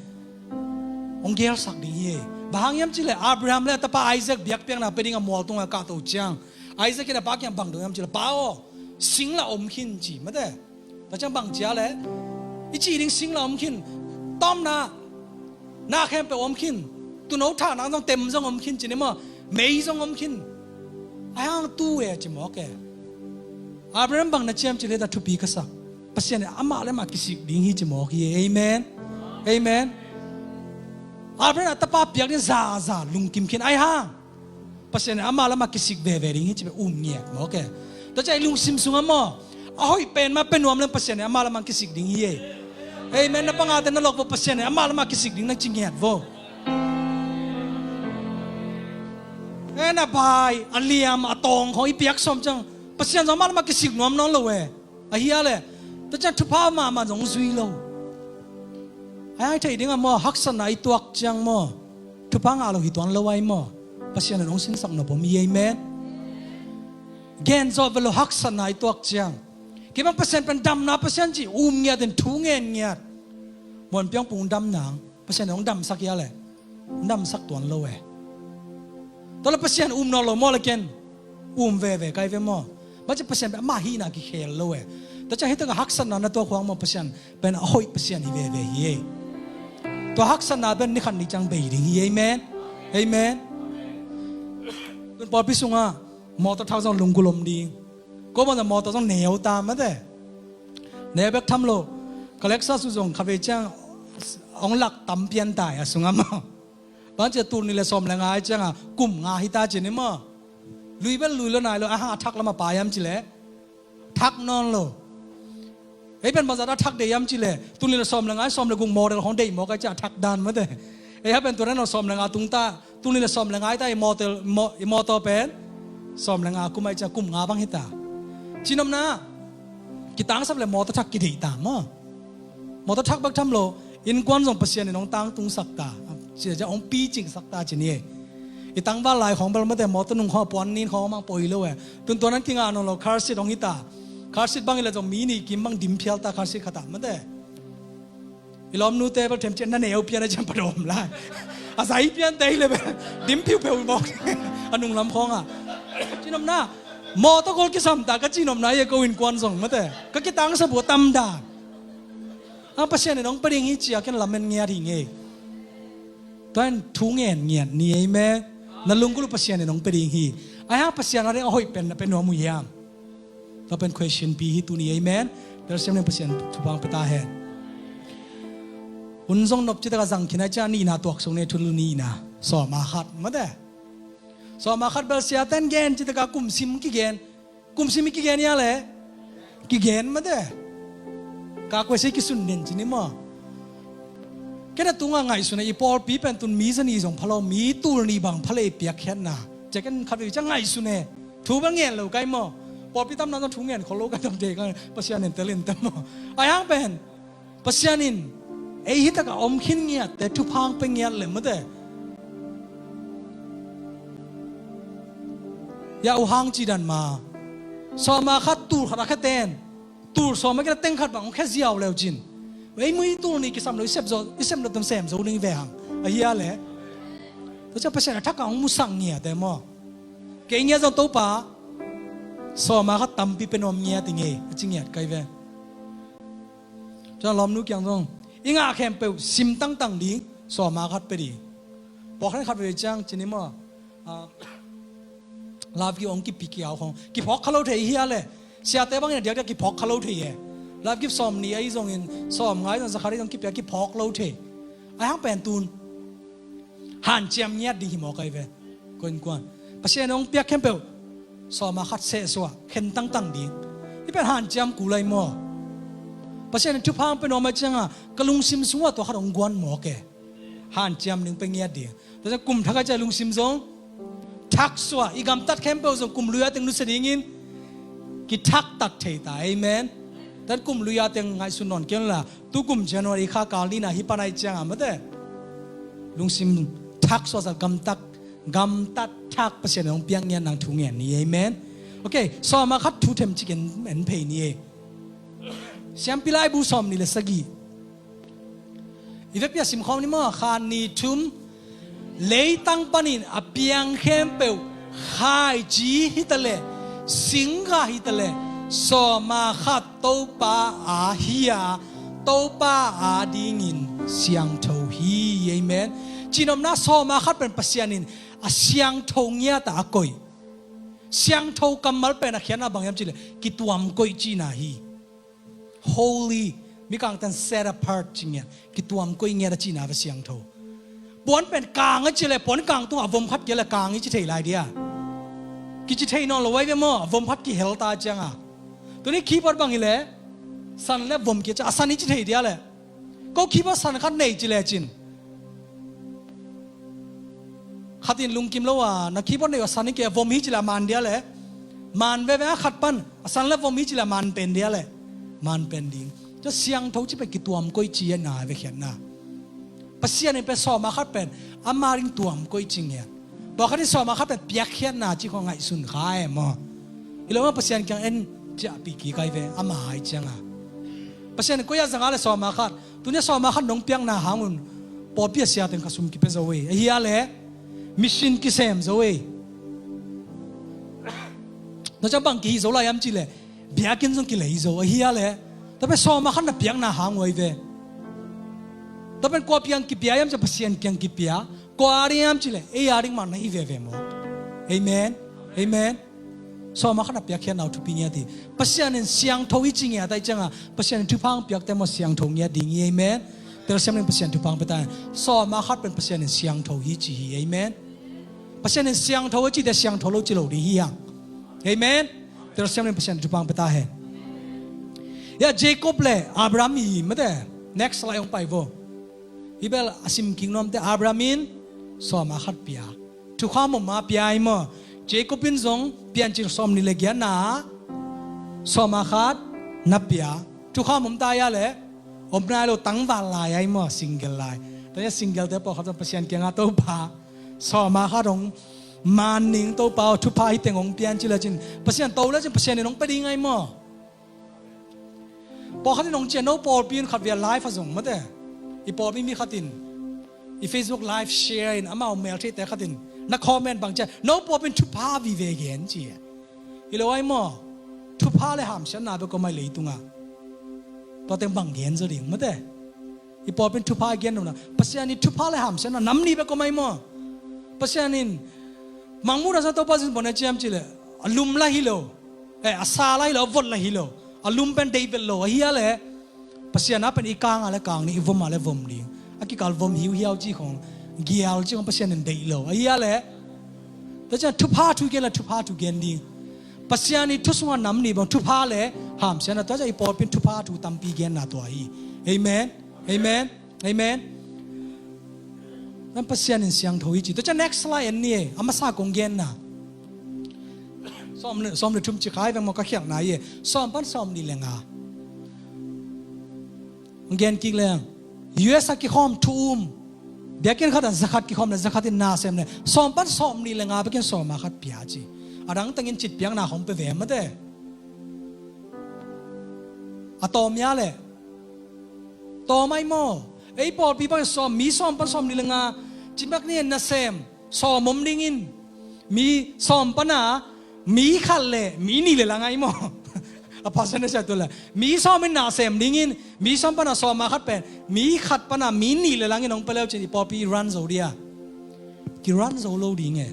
hong gelsak ding hi. Bang hang hiam cih leh Abraham le a tapa Isaac biakpiakna pia ding a mual tungah kahto ciang Isaac in a pa kiang bang dong hiam cih leh, pa aw, sing la om khin ci mate. Tua ciang bang cia le, i ci ding sing la om khin. Tawmna na khempeuh om khin. Tuuno thahna zong tem zong om khin ci ni maw? Mei zong om khin. Ai hang tu e ci mawk e. Abraham bang na ciam ci le ta thupi ka sak. Pasian in amah le amah kisik ding hi ci mawk hi. Amen. Amen. Abraham a tapa piak ding zaza lungkim khin ai hang. Pasian in amah le amah kisik veve ding hi ci pen um ngiat mawk e. Tua ciang i lungsim sungah maw, a hoih pen mah pia nuam leng Pasian in amah le amah kisik ding hi e. Amen. Na pangate na lawk vo, Pasian in amah le amah kisik ding na ci ngiat vo. E na bai a liam a tawng khong i piak sawm ciang Pasian zong amah le amah kisik nuam nawn lo e. Ahi a le, tua ciang thupha mahmah zong zui lo. Ai, ai thei ding a maw, haksatna i tuak ciang maw, thupha ngah lo hi tuan lo ai maw? Pasian in hong sinsak nop om hi, amen. Gen zawh ve lo, haksatna i tuak ciang. Kei bang Pasian pen damna Pasian ci, um ngiat in thu ngen ngiat. Muan piang pung dam nang, Pasian in hong damsak hia le, hong damsak tuan lo e. Tua le Pasian um nawn lo maw le ken? Um veve kai ve maw? Bang ci Pasian pen amah hihna kikhel lo e. Tua ciang hi taka haksatna na tuak huang maw, Pasian pen a hoih Pasian hi veve hi e. Tua haksatna pen ni khat ni ciang bei ding hi, amen. Amen. Tun pawlpi sungah mawtaw thak zong lunggulh om ding. Ko bang zong mawtaw zong neu ta mate. Neu bek tham lo. Ka Lexus uh zong khatvei ciang hong lak tam pian ta a sungah maw. Bang ci a tul nih le sawm le nga ai ciang a kum nga hi ta ci ni maw. Lui bel lui lo nai lo, a hang a thak lam a pai hiam ci le thak nawn lo. Ei pen bangzah a thak dei hiam ci le, tul nih le sawm le nga ai sawm le guk model hong dei mawk ai ci a thak dan mate. Ei ha pen tul nih le sawm le nga tung ta, tul nih le sawm le nga ai ta i model, mo-, i mawtaw pen sawm le nga kum ai ci a kum nga bang hi ta. Cinopna, kitangsap le mawtaw thak kidei ta maw. Mawtaw thak bek tham lo, innkuan zong Pasian in hong tangtungsak ta, cia cia hong picingsak ta ci ni e. I tangval lai khawng bel mate, mawtaw nung khawng a puan nin khawng a mang poi lo e. Tun tua nan kingah nawn lo, car seat hong hi ta. Car seat bang hi le zong mi nih kim bang dim phial ta, car seat khat ah mate. I lawmnute bel them cian na neu pian a cian padawm lai. A zai pian te hi le bel dim phiupheu mawk. A nung lam khawng ah. Cinopna, mawtaw gol kisam ta ka cinopna hi e, ko innkuan zong mate. Ka kitangsap uh a tam dan. A Pasian in hong pia ding hi ci a ken lamen ngiat hi ngei. Tua in thu ngen ngiat ni, amen. Na lunggulh uh Pasian in hong pia ding hi. Ai hang Pasian a ding a hoih pen na pia nuam uh hiam? Tua pen question pi hi tuni, amen. Belsiam ning Pasian thupha hong pia ta hen. Hun zong nop ci taka zang khin ai ci a nihna tuak sung ne, thulu nihna. Sawm a khat mate. Sawm a khat bel sia ten gen ci taka kum sim kigen. Kum sim i kigen hia le? Kigen mate. Ka kuai sei kisun den ci ni maw. Ken a tunga ngaihsun e, i pawlpi pen tun mi zani zong pha lo, mi tul nih bang pha le i piakkhiatna. Cia ken khatvei cia ngaihsun e. Thu bel ngen lo kai maw. Pawlpi tam na zong thu ngen khol lo kai tam te kai, Pasian in tel in tam maw. Ai hang pen Pasian in ei hi taka om khin ngiat te thupha hong pia ngiat le mate. Ya u hang ci dan ma. Sawm a khat tul khat a khe ten. Tul sawm a khe teng khat bang hong khe ziau leu cin. Ei mu i tul nih kisam lo i sep zo, i sep lo tun sem zo ding ve hang. A hia le. Tua cia Pasian a thak a hong musak ngiat te maw. Kei ngiat zong Topa. Sawm a khat tampi pia nuam ngiat i ngei. A ci ngiat kai ve. Tua lawmnu kiang zong i ngah khempeuh sim tangtang ding, sawm a khat pia ding. Pawlkhat khat veve ciang ci ni maw. Ah, love gift hong kipi kiau khong kiphawk kha lo thei hia le. Siate bangin a diakdiak kiphawk kha lo thei e. Love gift sawm nih ahi zongin, sawm nga ahi zong, za khat ahi zong kipia kiphawk lo thei. Ai hang pen tun hanciam ngiat ding hi maw kai ve. Ko innkuan Pasian hong piak khempeuh sawm a khat sehsuah khen tangtang ding. Hi pen hanciam kul ai maw. Pasian in thupha hong pia nuam ai cianga ka lungsim sungah tua khat hong guan mawk e. Hanciam ding pia ngiat ding. Tua ciang kum thak a cia lungsim zong thaksuah, i gamtat khempeuh zong kum lui a teng nusia dingin kithaktat thei ta. Amen. Tan kum lui a teng ngaihsun nawn kei un la. Tukum January kha kal nihna hi pan ai cianga mate. Lungsim thaksuah zat gamtat, gamtat thak Pasian hong piak ngiat nang thu ngen ni. Amen. Ok, sawm a khat thu them cik en, en phei ni e. Siampi laibu sawm nih le sagih. I vekpi a sim khawm ni maw, khan ni thum. Leitang panin a piang khempeuh khaici hitaleh, singkha hitaleh, sawm a khat Topa a hi a, Topa a dingin siangtho hi. Amen. Cinopna sawm a khat pen Pasian in a siangtho ngiat a koih. Siangtho kammal pen a khiatna bang hiam cileh kituam koih cihna hi. Holy, Mikangten set apart ci ngiat, kituam koih ngiat a cihna ve siangtho. Puan pen kang a ci le, puan kang tungah vom khat kia le kang i ci thei lai dia. Kici thei nawn lo ai ve maw, vom khat kihel ta cianga. Tuni keyboard bang hi le san le vom kia ci a san i ci thei dia le. Ko keyboard san khat nei ci le cin. Khatin lungkim lo a, na keyboard nei a san hi kei a vom hi ci le a man dia le. Man veve a khat pan a san le vom hi ci le a man pen dia le. Man pen ding. Tua siangtho ci pen kituam koih ci a na ve khiatna. Pasian in pen sawm a khat pen ama ding tuam koih ci ngiat. Pawlkhat in sawm a khat pen piakkhiatna ci khong ngaihsun kha e maw. Hi lo maw, Pasian kiang en ciahpih kik ai ve, ama hai cianga. Pasian in koi a zanga le sawm a khat, tunia sawm a khat nong piakna hangun pawlpi a siaten kha sum kipia zo e. Ahi a le mission kisem zo e. Tua ciang bang kihi zo lai hiam cih le biakinn zong kilei zo ahi a le. Tua pen sawm a khat na piakna hang uh ai ve. Tua pen kua kiang kipia hiam cih le Pasian kiang kipia. Kua ding hiam cih le ei a ding mah na hi veve maw. Amen. Amen. Sawm a khat na piakkhiatna uh thupi ngiat hi. Pasian in siangtho hi ci ngiat ai cianga Pasian in thupha hong piakte maw siangtho ngiat ding hi. Amen. Telsiam in Pasian thupha hong pia ta. Sawm a khat pen Pasian in siangtho hi ci hi. Amen. Pasian in siangtho a cihte siangtho lo ci lo ding hi hang. Amen. Telsiam in Pasian thupha hong pia ta hen. Ya, Jacob le Abraham i mate. Next slide hong pai vo. Hi bel a sim kik nuamte, Abraham in sawm a khat pia. Thukham om a pia ai maw. Jacob in zong Piancil sawm nih le giatna sawm a khat na pia. Thukham om ta ai a le om nai lo, tangval lai ai maw, single lai. Tua single te pawlkhat zong Pasian kianga Topa sawm a khat hong man ning Topa aw, thupha hi teng hong pian ci le cin Pasian to le cin Pasian in hong pia ding ai maw. Pawlkhat in hong ci a, no pawlpi in khat via live a zong mate. I pawlpi mi khat in i Facebook live share in amau mel theite khat in na comment bang ci a, no pawlpi in thupha vive gen ci a. Hi lo ai maw. Thupha le hamsiatna bek om ai leitungah. Tua teng bang gen zaw ding mate. I pawlpi in thupha gen nopna. Pasian in thupha le hamsiatna nam nih bek om ai maw. Pasian in mangmuhna sa Topa zin pawh na ciam cih le a lum la hi lo. Eh, a sa la hi lo, a vot la hi lo. A lum pen dei vet lo ahi a le. Pasian a pen i kang a le kang ding, i vom a le vom ding. A kikal vom hiuhiau ci khong, gial ci khong Pasian in deih lo ahi a le. Tua ciang thupha thu gen la thupha thu gen ding. Pasian i thu sungah nam nih bang thupha le hamsiatna, tua ciang i pawlpi in thupha thu tampi genna tua hi. Amen. Amen. Amen. Nan Pasian in siangtho hi ci. Tua ciang next slide en ni e. A masa kong genna. Sawm le, sawm le thum ci khai veng maw, ka khialhna hi e. Sawm pan sawm nih le nga. Gen kik leng. U S a kikhawm thu um. Biakinn khat ah zakhat kikhawm le zakhat in na sem le. Sawm pan sawm nih le nga bekin sawm a khat pia ci. A dang tengin citpiakna khong pe ve mate. A tawm ia le. Tawm ai maw. Ei pawlpi bang sawm, mi sawm pan sawm nih le nga. Citpiak ni nasem. Sawm om dingin. Mi sawm pana, mi khat le, mi nih le la ngai maw. A pasal na sia tu le. Mi sawm in nasem dingin, mi sawm pana sawm a khat pen. Mi khat pana, mi nih le langin hong peleu cin i pawlpi run zo dia. Ki run zo lo ding e.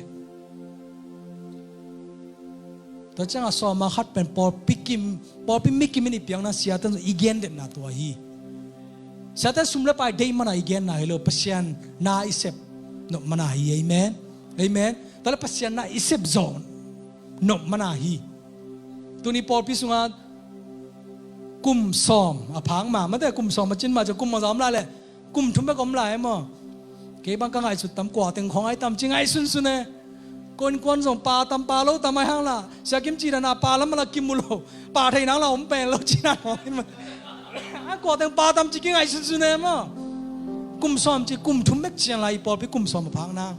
Tua ciangah sawm a khat pen pawlpi kim, pawlpi mi kim in i piakna siate i gen detna tua hi. Siate sum le pai deih mana i genna hi lo, Pasian na i sep nop mana hi. Amen. Amen. Tua le Pasian na i sep zawh nop mana hi. Tuni pawlpi sungah kum sawm a phak ma, mate kum sawm a cin ma, cia kum a zam lai le kum thum bek om lai e maw. Kei bang ka ngaihsut tam, kua teng khong ai tam ci ngaihsunsun e. Kuankuan zong pa tam pa lo tam ai hang la. Sia Kim ci dana pa lam la kim mu lo. Pa thei nang la om pen lo ci na khong in maw. A kua teng pa tam ci ki ngaihsunsun e maw. Kum sawm ci kum thum bek cian lai i pawlpi kum sawm a phak nang.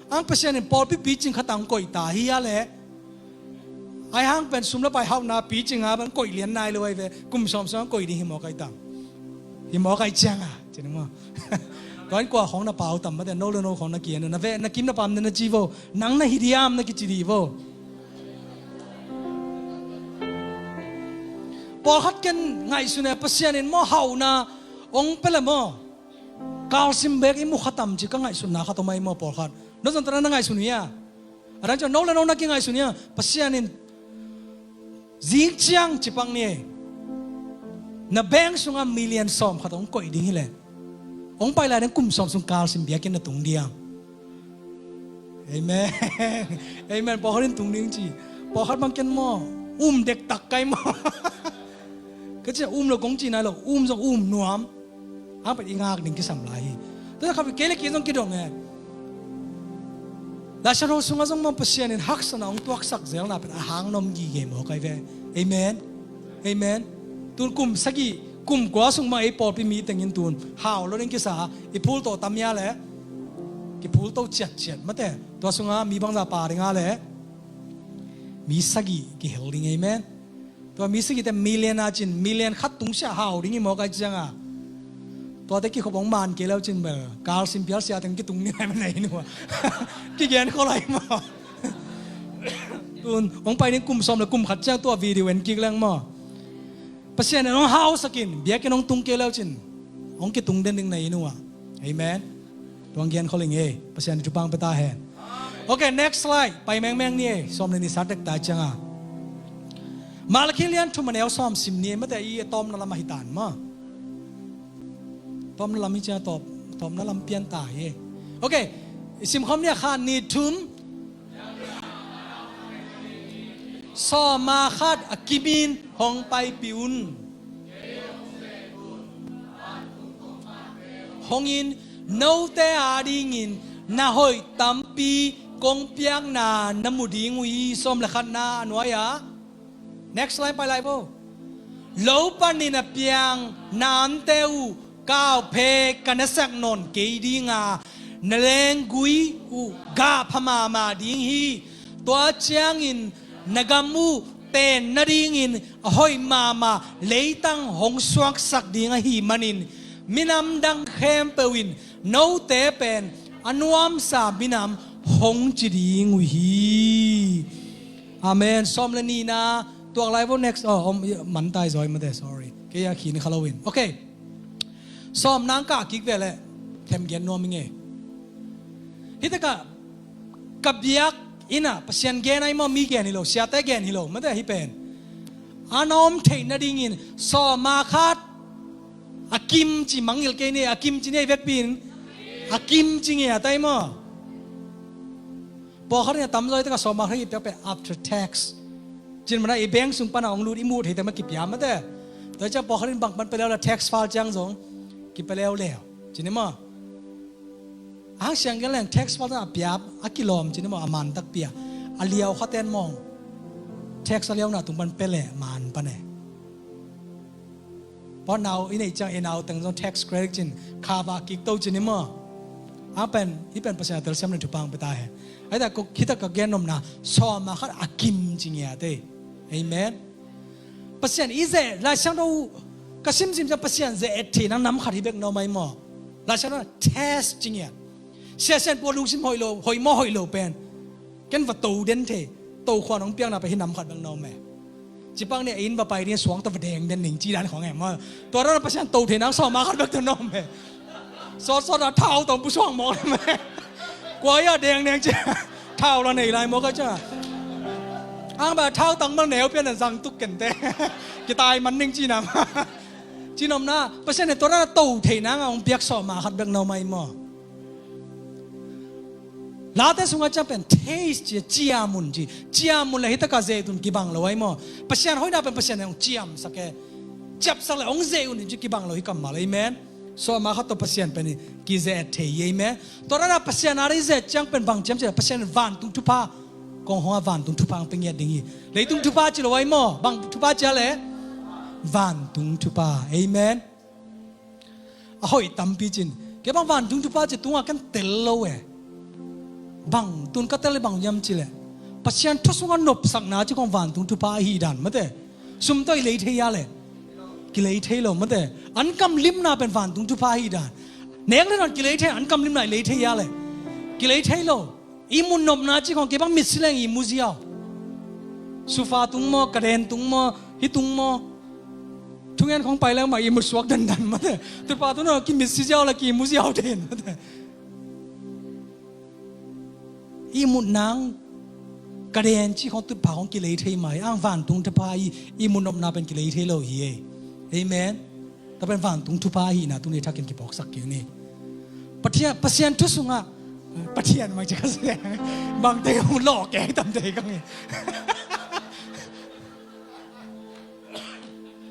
Ang Pasian in pawlpi picing khat ang koih ta hi a le. Ai hang pen sum le pai hauhna picing a ban koih lian nai lo ai ve. Kum sawm sawm koih ding hi mawk ai tam. Hi mawk ai ciang a. Ci ni maw. Tuan kua khong na pau tam mate, no le no khong na kian na ve, na kim na pam na ci vo. Nang na hi diam na kici di vo. Pawlkhat ken ngaihsun e, Pasian in maw hauhna ong pele maw. Kalsim bek i mu khatam ci ka ngaihsunna khat om ai maw pawlkhat. No zon tana na ngaihsun hi a. A dang ciang no le no na kingaihsun hi a, Pasian in zing ciang ci pang ni e. Na bank sungah million sawm khat hong koih ding hi le. Hong pai lai ding kum sawm sung kalsim biakinn na tung diam. Amen. Amen. Pawlkhat in tung ding ci. Pawlkhat bang ken maw. Um dek tak kai maw. Ka ci um lo kong ci nai lo. Um zong um nuam. Hang pen i ngak ding kisam lai hi. Tua kha kei le kei zong kidong e. Lazaro sungah zong maw Pasian in haksatna hong tuaksak zelna pen a hang nom gige maw kai ve. Amen. Amen. Tun kum sagih, Kum kua sung mah ei pawlpi mi tengin tun hau lo ding kisa, i phul tawh tam ia le kiphul to ciatciat mate. Tua sunga mi bangza pa dinga le mi sagih kihel ding ei men. Tua mi sagihte million a cin, million khat tungsiah hau ding i mawk ai cianga. Tuate kikhop hong man kei leu cin bel, kal simpial siateng kitung ni lai man ei nua. Kigen khol ai maw. Tun hong pai ding kum sawm le kum khat ciang tua video en kik leng maw. Pasian in hong hausakin, biakinn hong tung kei leu cin hong kitung den ding na i nua. Amen. Tuang gen khol ing ei, Pasian in thupang pia ta hen. Okay, next slide. Pai mengmeng ni ei, sawm le ni sa tek ta cianga. Malakhi lian thum a neu sawm sim ni ei, mate i tawmna lam ahi tan maw. Tawmna lam hi cianga tawp, tawmna lam pian ta hi ei. Okay, i simkhawm ni a khat ni thum. Sawma khat a kimin hong paipih un. Hongin note adingin na hoih tampi kong piakna na mu ding uh hi. Sawm le khatna a nuai-a. Next slide pai lai bo. Lo panin a piang na ante uh kauphei ka na sak nawn kei dinga, na lenggui uh gah pha mahmah ding hi. Tua ciangin na gam uh ten nadingin a hoih mahmah leitang hong suaksak ding ahih manin, minam dang khempeuh in note pen a nuamsa minam hong ci ding uh hi. Amen. Sawm le nihna, tuak lai bo next. Oh, om, man tai zaw mate, sorry. Kei a khin kha lo in. Okay. Sawm nang kah kik ve le them gen nuam ing ei. Hi takah ka biakinn ah Pasian gen ai maw, mi gen hi lo, siate gen hi lo mate hi pen. A na om theih nadingin sawma khat a kim ci mangngilh kei ni, a kim ci ni ei vekpi in. A kim ci ngiat ai maw. Pawlkhat in a tamzaw hi takah sawma khat i piak pen after tax. Cin mana i bank sung pana hong lut i muh thei te ma kipia mate. Tua ciang pawlkhat in bank pan pia leuleu tax file ciang zong kipia leuleu. Cin i maw. Ahang siang gen leng tax file a pia a kilawm cin i maw, a man tak pia. A liau khaten mawng. Tax a liauna tung pan pia le man pan e. Pawt nau i neih ciang i nau teng zong tax credit cin kha va kik to cin i maw. A pen, i pen Pasian a telsiam le thupang pia ta he. Ai ta ko khita ka gen nomna sawma khat a kim ci ngiat ei. Amen. Pasian i zeh, Lai Siangtho ka simsim ciang Pasian zeh et thei nang nam khat hi bek na om ai maw. Lai Siangtho test ci ngiat. Siasian pua lungsim hoih lo, hoih maw hoih lo pen. Ken va to den thei, to khuan hong piakna pen hi nam khat bek na om e. Cipang ni a inn va pai ding suang ta va deng den ning ci dan khong e maw. Tua dan Pasian to thei nang sawma khat bek ta na om e. Sawtsawt a thau tawm pusuang mawk le me. Kua ia deng deng ci. Thau la nei lai mawk a cia. Ang ba thau tang mal neu pian a zang tuk ken te. Kitai man ning ci nam. Ci nomna, Pasian e tua dan a to thei nang a hong piak sawma khat bek na om ai maw. Late sunga ciang pen taste ci, ciam un ci. Ciam un le hi taka zeh un kibang lo ai maw. Pasian hoihna pen Pasian hong ciamsak e. Ciapsak le hong zeh un ci kibang lo hi kammal. Amen. Sawma khat tawh Pasian pen kizeh thei. Amen. Tua dana Pasian a dei zeh ciang pen bang ciam ci le Pasian vantung thupha. Kong hong a vantung thupha hong pe ngiat ding hi. Leitung thupha ci lo ai maw. Bang thupha ci a le. Vantung thupha. Amen. A hoih tampi cin. Kei bang vantung thupha ci tungah kan tel lo e. Bang tun ka tel bang yam ci le. Pasian thu sungah nopsakna ci kong vantung thupha ahi dan mate. Sum tawh i lei thei a le. Ki lei thei lo mate. An kam limna pen vantung thupha ahi dan. Nek le dan ki lei thei, an kam limna i lei thei a le. Ki lei thei lo. I mu nopna ci khong kei bang mitsi leng i mu ziau. Sufa tung maw, kaden tung maw, hi tung maw. Thungen khong pai leng mah i mu suak dandan mate. Tupa tu no ki mitsi ziau la ki mu ziau den mate. I mu nang kaden ci khong tutpa khong ki lei thei mai. Ang vantung thupha i, i mu nopna pen ki lei thei lo hi e. Amen. Tua pen vantung thupha ahihna tuni thakin kipawksak kik ni. Pathian, Pasian thu sungah Pathian mang cik a si bangte hong lawh kei tam thei kang hi.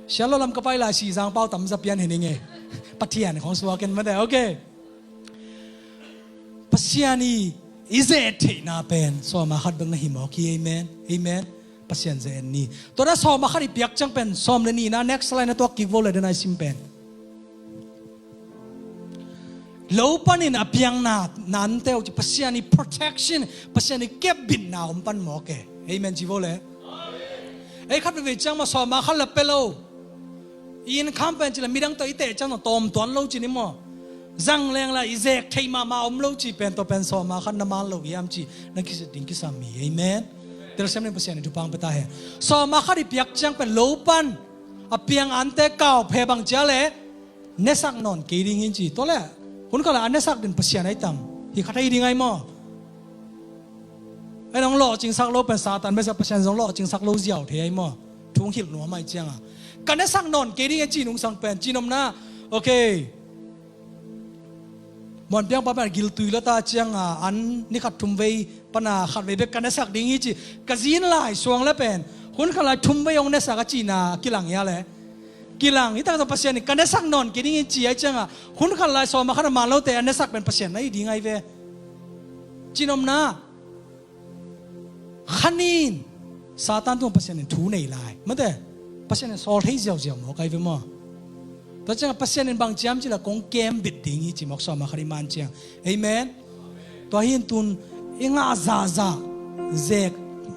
Sian lo lam ka pai lai si zang pau tam za pian hi ning e. Pathian khong suak ken mate. Okay. Pasian i, i zeh theihna pen sawma khat bek na hi mawk hi. Amen. Amen. Pasian ze en ni. Tua na sawm a khat i piak ciang pen sawm le nihna, next slide na tuak kik vo le, den a i sim pen. Lo panin a piang na, nante uh ci Pasian i protection, Pasian i kepbitna om pan mawk e. Amen ci vo le. Ei khat veve ciang ma sawm a khat la pe lo. I income pen ci la midang tawh i teh ciang tawh tawm tuan lo ci ni maw. Zang leng la i zek thei mahmah om lo ci pen, tua pen sawm a khat na man lo hiam ci na kisit ding kisam hi. Amen. Telsiam ning Pasian i thupha hong pia ta hen. Sawm a khat i piak ciang pen lo pan a piang ante kau phe bang cia le nesak nawn kei ding hi ci. Tua le hun khat la a nesak din Pasian ai tam. Hi khat ai ding ai maw. Ai nong lawhcingsak lo pen Satan mesa, Pasian zong lawhcingsak lo ziau thei ai maw. Thu hong hilh nuam ai cianga ka nesak nawn kei ding e ci nungsang pen ci nopna. Ok. Muanpiang pa pen giltui lata cianga an ni khat thum vei pana khat vei bek ka nesak ding hi ci. Ka zin lai suang le pen hun khat lai thum vei hong nesak a cina kilang hia le. Kilang hi tak zong Pasian in ka nesak nawn kei ding hi ci ai cianga hun khat lai sawm a khat a man lote a nesak pen Pasian na hi ding ai ve. Ci nopna. Khanin Satan tung Pasian in thu nei lai mate. Pasian in sawl thei ziauziau mawk ai ve maw. Tua ciang Pasian in bang ciam ci la kong kem bit ding hi ci mawk sawm a khat i man ciang. Amen. Tua hi in tun i ngah zahzah zek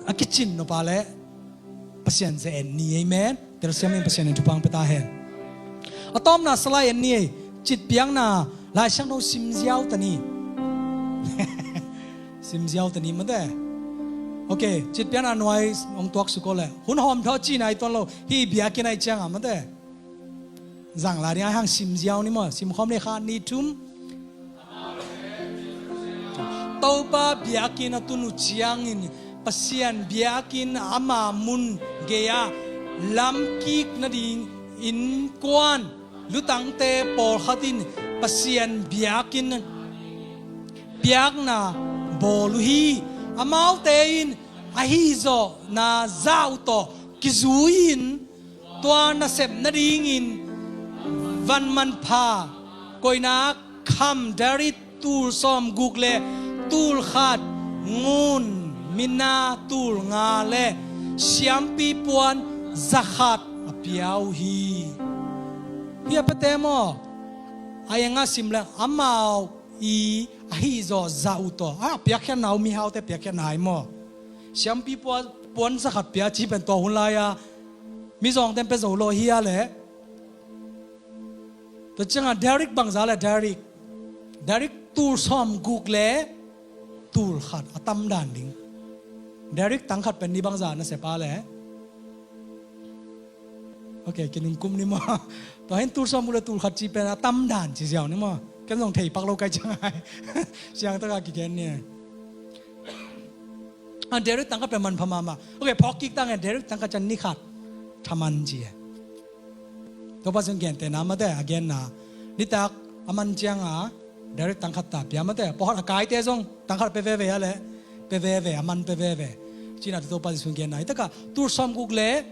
a kicin nop a le Pasian ze en ni. Amen. Telsiam in Pasian in thupha hong pia ta hen. A tawpna slide en ni ei. Citpiakna Lai Siangtho sim ziau ta ni. Sim ziau ta ni mate. Ok, citpiakna nuai hong tuak suk o le. Hun hawm thaw cina i tuan lo. Hi biakinn ai cianga mate. Zang la ding ai hang sim ziau ni maw. Sim khawm ni khat ni thum. Topa biakinn a tun uh ciangin Pasian biakinn ama mun gei-ah lamkik nading innkuan lutangte pawlkhat in Pasian biakinn piakna bawl uh hi. Amaute in ahi zawhna zah uh tawh kizui-in tua nasep nadingin van manpha koihna kham darit tul sawm guk le tul khat, ngun mina tul nga le siampi puan za khat a pia uh hi. Hi a pete maw? A engah sim leng amau i ahi zawh zah uh tawh a piakkhiatna uh mihaute piakkhiatna hi maw? Siampi puan, puan za khat pia ci pen tua hun lai-a mizawngte in pia zo lo hi a le. Tua ciangah darit bangza le darit. Darit tul sawm guk le tul khat a tam dan ding. Darit tang khat pen ni bangza na sep a le. Ok, kinungkum ni maw. Tua hin tul sawm guk le tul khat ci pen a tam dan ci ziau ni maw. Ken zong thei pak lo kai ciang ai. Siangtaka kigen ni. A darit tang khat pen manpha mahmah. Ok, phawk kik tang e, darit tang khat ciang ni khat thaman ci e. Topa sung gente na mate a genna. Nitak a man cianga darit tang khat ta pia mate. Pawlkhat a kaite zong tang khat pe veve a le. Pe veve, a man pe veve. Cina Topa sung genna. Hitaka tul sawm guk le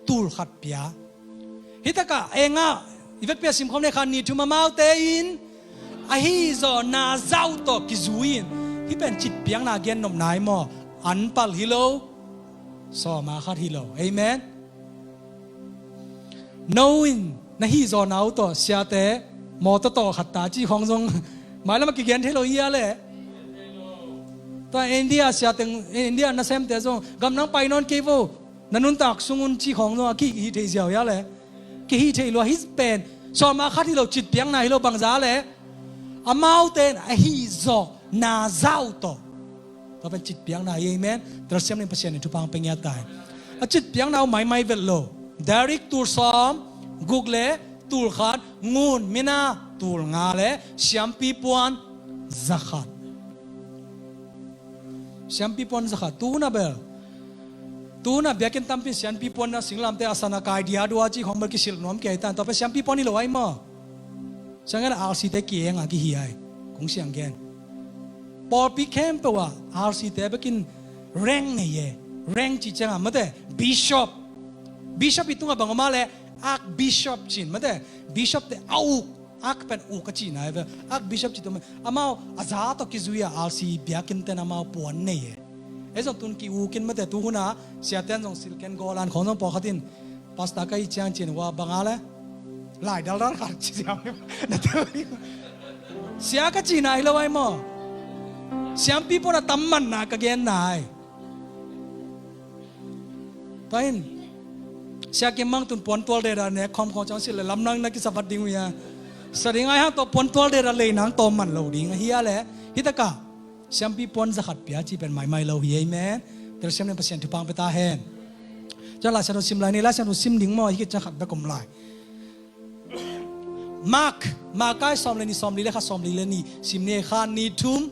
tul khat pia. Hitaka engah i vekpi a simkhawm ne khan ni thum amaute in ahi zawhna zah uh tawh kizui-in. Hih pen citpiakna gen nopna hi maw? An pal hi lo. Sawm a khat hi lo. Amen. No in na hih zawhna uh tawh siate mawtaw tawh khat ta ci khawng zong mailam a kigen thei lo hi a le. Tua India siate, India nasemte zong gam nang pai nawn kei vo. Na nuntak sungun ci khawng zong a kihih thei ziau hi a le. Kihih thei lua hi pen sawm a khat hi lo, citpiakna hi lo bangza le. Amaute in ahi zawhna zah uh tawh. Tua pen citpiakna hi, amen. Telsiam ning Pasian in thupha hong pia ngiat ta hi. A citpiakna uh maimai vet lo. Darit tul sawm guk le tul khat, ngun mina tul nga le siampi puan za khat. Siampi puan za khat. Tu hun a bel, tu hun a biakinn tampi in siampi puan na singlamte a sana kai dia dua ci khawng bel kisilh nuam kei tan. Tua pen siampi puan hi lo ai maw? Siang gen a R C te kieng a kihi ai. Kong siang gen. Pawlpi khempeuh ah R C te bekin rank nei e. Rank ci ciangah mate bishop. Bishop i tungah bang om a le Archbishop cin mate. Bishop te a uk, Arch pen uk a cihna hi ve. Archbishop ci tum. Amau a za tawh kizui a R C biakinn ten amau puan nei e. Ei zong tun ki-uk in mate, tu hun a siate in zong silken golan khong zong pawlkhat in, "Pastor ka hih ciang cin ua bang a le lai daldal khat ci siam na tel ding." Sia ka cihna hi lo ai maw? Siampi pawn a tam manna ka genna ai. Tua in Sia Kim Mang tun puantual deda nek khawm khawng ciang silh le lamnang na kisavat ding uh hia? Sa ding ai hang tawh puantual deda lei nang tawm man lo ding ahi a le, hi takah siampi puan zakhat pia ci pen maimai lo hi. Amen. Telsiam nen Pasian thupha pia ta hen. Ciang Lai Siangtho sim lai ni, Lai Siangtho sim ding maw, hi khat ciang khat bek om lai. Mark, Mark ai sawm le ni, sawm li le khat, sawm li le ni sim ni, khat, nih, thum.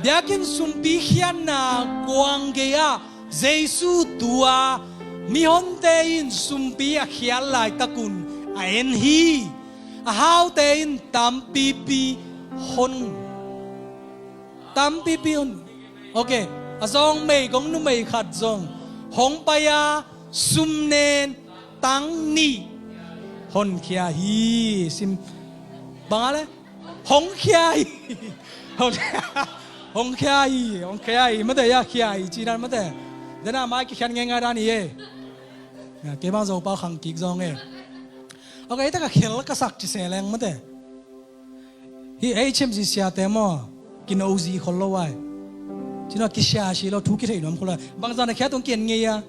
Biakinn sumpi khiatna kuang gei ah Jesu tu a, mihonte in sumpi a khiat laitakun a en hi. A haute in tampipi hon, tampipi hon. Ok. A zawng meigong numei khat zong hong pai a, sum nen tang nih honkhia hi. Sim bang a le? Hongkhia hi. Hongkhia hi. Hongkhia hi mate, ya khia hi ci dan mate. Dena mai kikhian ngeingai dan hi e. Kei bang Zopa khang kik zong e. Ok, taka khel ka sak ci se leng mate. Hi H M Z siate maw, kino zi khol lo ai. Cina kisia si lo, thu kithei nuam khol ai. Bangzan a khia tong kian ngei a.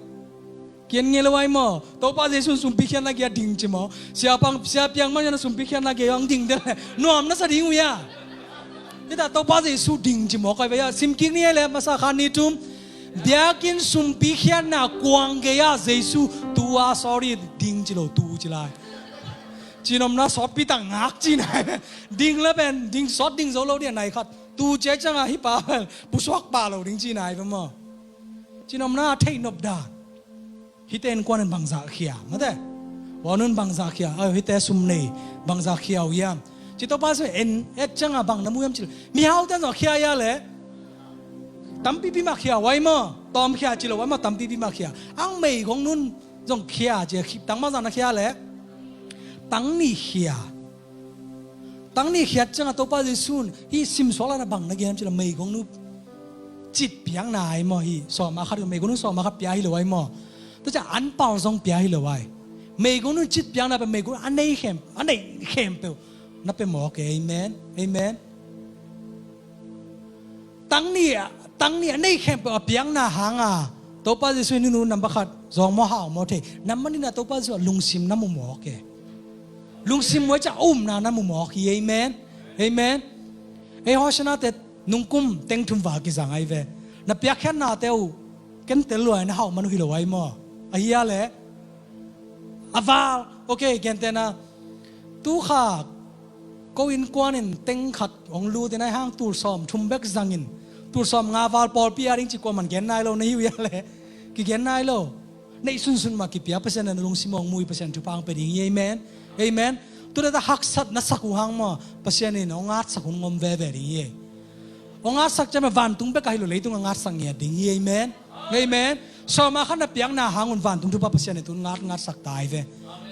Kian ngei lo ai maw? Topa Jesu sumpi khiatna gei a ding ci maw? Sia pang, sia piang mang na sumpi khiatna gei a ang ding del. Nuam na sa ding uh ya. Nita Topa Jesu ding ci maw? Kai ve ya, sim kik ni ai le, masa khan ni tum. Biakinn sumpi khiatna kuang gei a Jesu tu a, sorry, ding ci lo, tu ci lai. Cinomna sawtpi tang ngak ci nai. Ding la pen, ding sawt ding zo lo dia nai khat. Tu cia ciang a hi pa pen, pusuak pa lo ding ci nai pen maw? Cinomna a thei nop dan. Hite innkuan in bangzah khia mate. Ua nun bangzah khia, a hite sum nei bangzah khia uh hiam? Ci Topa Jesu en et ciang a bang na mu hiam ci lo. Mihaute zong khia ia le. Tampipi mah khia uh ai maw? Tawm khia ci lo ai maw? Tampipi mah khia. Ang meigong nun zong khia ci a, tang bangzah na khia le. Tang nih khia. Tang nih khiat ciang a Topa Jesu in hih simsuak lai na bang na gen ci lo, meigong nu citpiakna ai maw, hih sawm a khat, meigong nu sawm a khat pia hi lo ai maw? Tua ciang an pal zong pia hi lo ai. Meigong nu citpiakna pen meigong a nei khem, a nei khempeuh na pia mawk e. Amen. Amen. Tang nih, tang nih a nei khempeuh a piakna hang a Topa Jesu in hih nu nambat khat zawng maw, hau maw thei. Nambat nihna Topa Jesu a lungsim na mu mawk e. Lungsim muai ciang a upna na mu mawk hi. Amen. Amen. Ei Hosanna te nungkum teng thum val kizang ai ve. Na piakkhiatnate uh ken tel luai na hau man uh hi lo ai maw? Ahi a le. A val, ok, gentehna. Tu kha ko innkuan in teng khat hong lut in ai hang tul sawm thum bek zangin, tul sawm nga val pawlpi a ding ci kuaman gen nai lo na hi uh ia le. Kigen nai lo. Neih sunsun mah kipia, Pasian in a lungsim hong mu hi, Pasian thupha hong pia ding hi. Amen. Amen. Tuate ta haksat na sak uh hang maw, Pasian in hong ngatsak hun ngom veve ding hi. Hong ngatsak ciang mah vantung bek ahi lo, leitung a ngatsak ngiat ding hi. Amen. Amen. Sawm a khat na piakna hang un vantung thupha Pasian in tun ngat, ngatsak ta ai ve.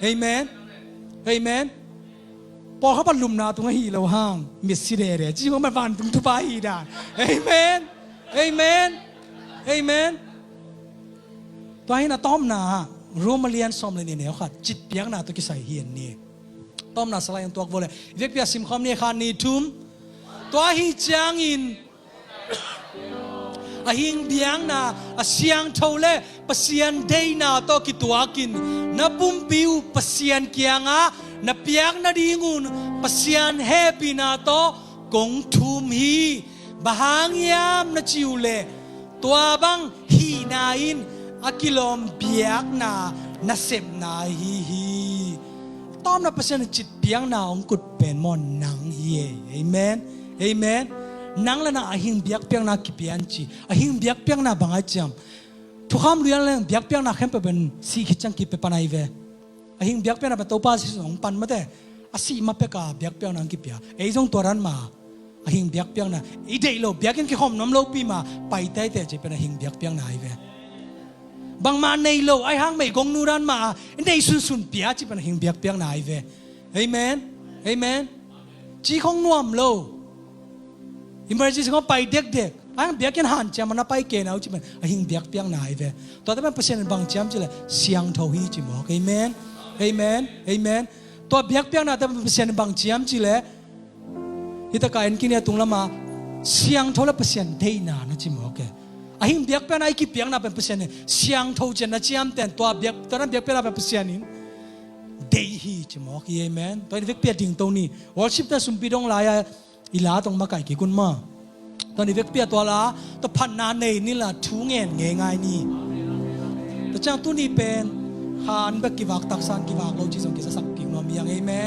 Amen. Amen. Pawlkhat pan lumna tung ahi lo hang, mit si dede ci kong mah vantung thupha ahi dan. Amen. Amen. Amen. Tua hi na tawmna ah, Roma lian sawm le nih neu khat, citpiakna tawh kisai hi en ni. Tawmna salai ang tuak vua le, vekpi a simkhawm ni, khan ni thum. Tua hi ciangin a hing biakna a siangtho le Pasian deihna tawh kituakin na pumpi uh Pasian kiangah na piak nadingun Pasian hehpihna tawh kong thum hi. Bang hang hiam na ci uh leh, tua bang hihna in a kilawm biakna nasepna ahi hi. Tawmna Pasian in citpiakna hong kut pen maw nang hi e. Amen. Amen. Nang le nang a hing biakpiakna kipian ci. A hing biakpiakna bang ai ciam? Thukham luian leng biakpiakna khempeuh pen sih khit ciang kipia pan ai ve. A hing biakpiakna pen Topa Jesu hong pan mate. A sih ma peka biakpiakna hong kipia. Ei zong tua dan ma. A hing biakpiakna. I deih lo biakinn kikhawm nuam lopi ma. Pai teitei ci pen a hing biakpiakna ai ve. Bangmah nei lo ai hang meigong nu dan ma. I nei sunsun pia ci pen a hing biakpiakna ai ve. Amen. Amen. Ci khong nuam lo. Emergency khong pai dekdek. Ahi hang biakinn hanciam a na pai kei na uh cih pen a hing biakpiakna hi ve. Tuate pen Pasian in bang ci hiam cih leh siangtho hi ci mawk. Amen. Amen. Amen. Tua biakpiaknate pen Pasian in bang ci hiam cih leh, hi takah en kei ni, a tung lamah siangtho le Pasian deihna na ci mawk e. A hing biakpiakna i kipiakna pen Pasian in siangtho ci-in na ciamteh in, tua biak, tua na biakpiakna pen Pasian in deih hi ci mawk hi. Amen. Tua in vekpi a dingto ni. Worship te sumpi dong lai-a i la tawh makaih kik un maw. Tua ni vekpi a tua la, tua phatna nei ni la, thu ngen ngeingai ni. Tua ciang tuni pen han bek kivak, taksa in kivak lo cih zong kizasak kik nuam hi hang. Amen.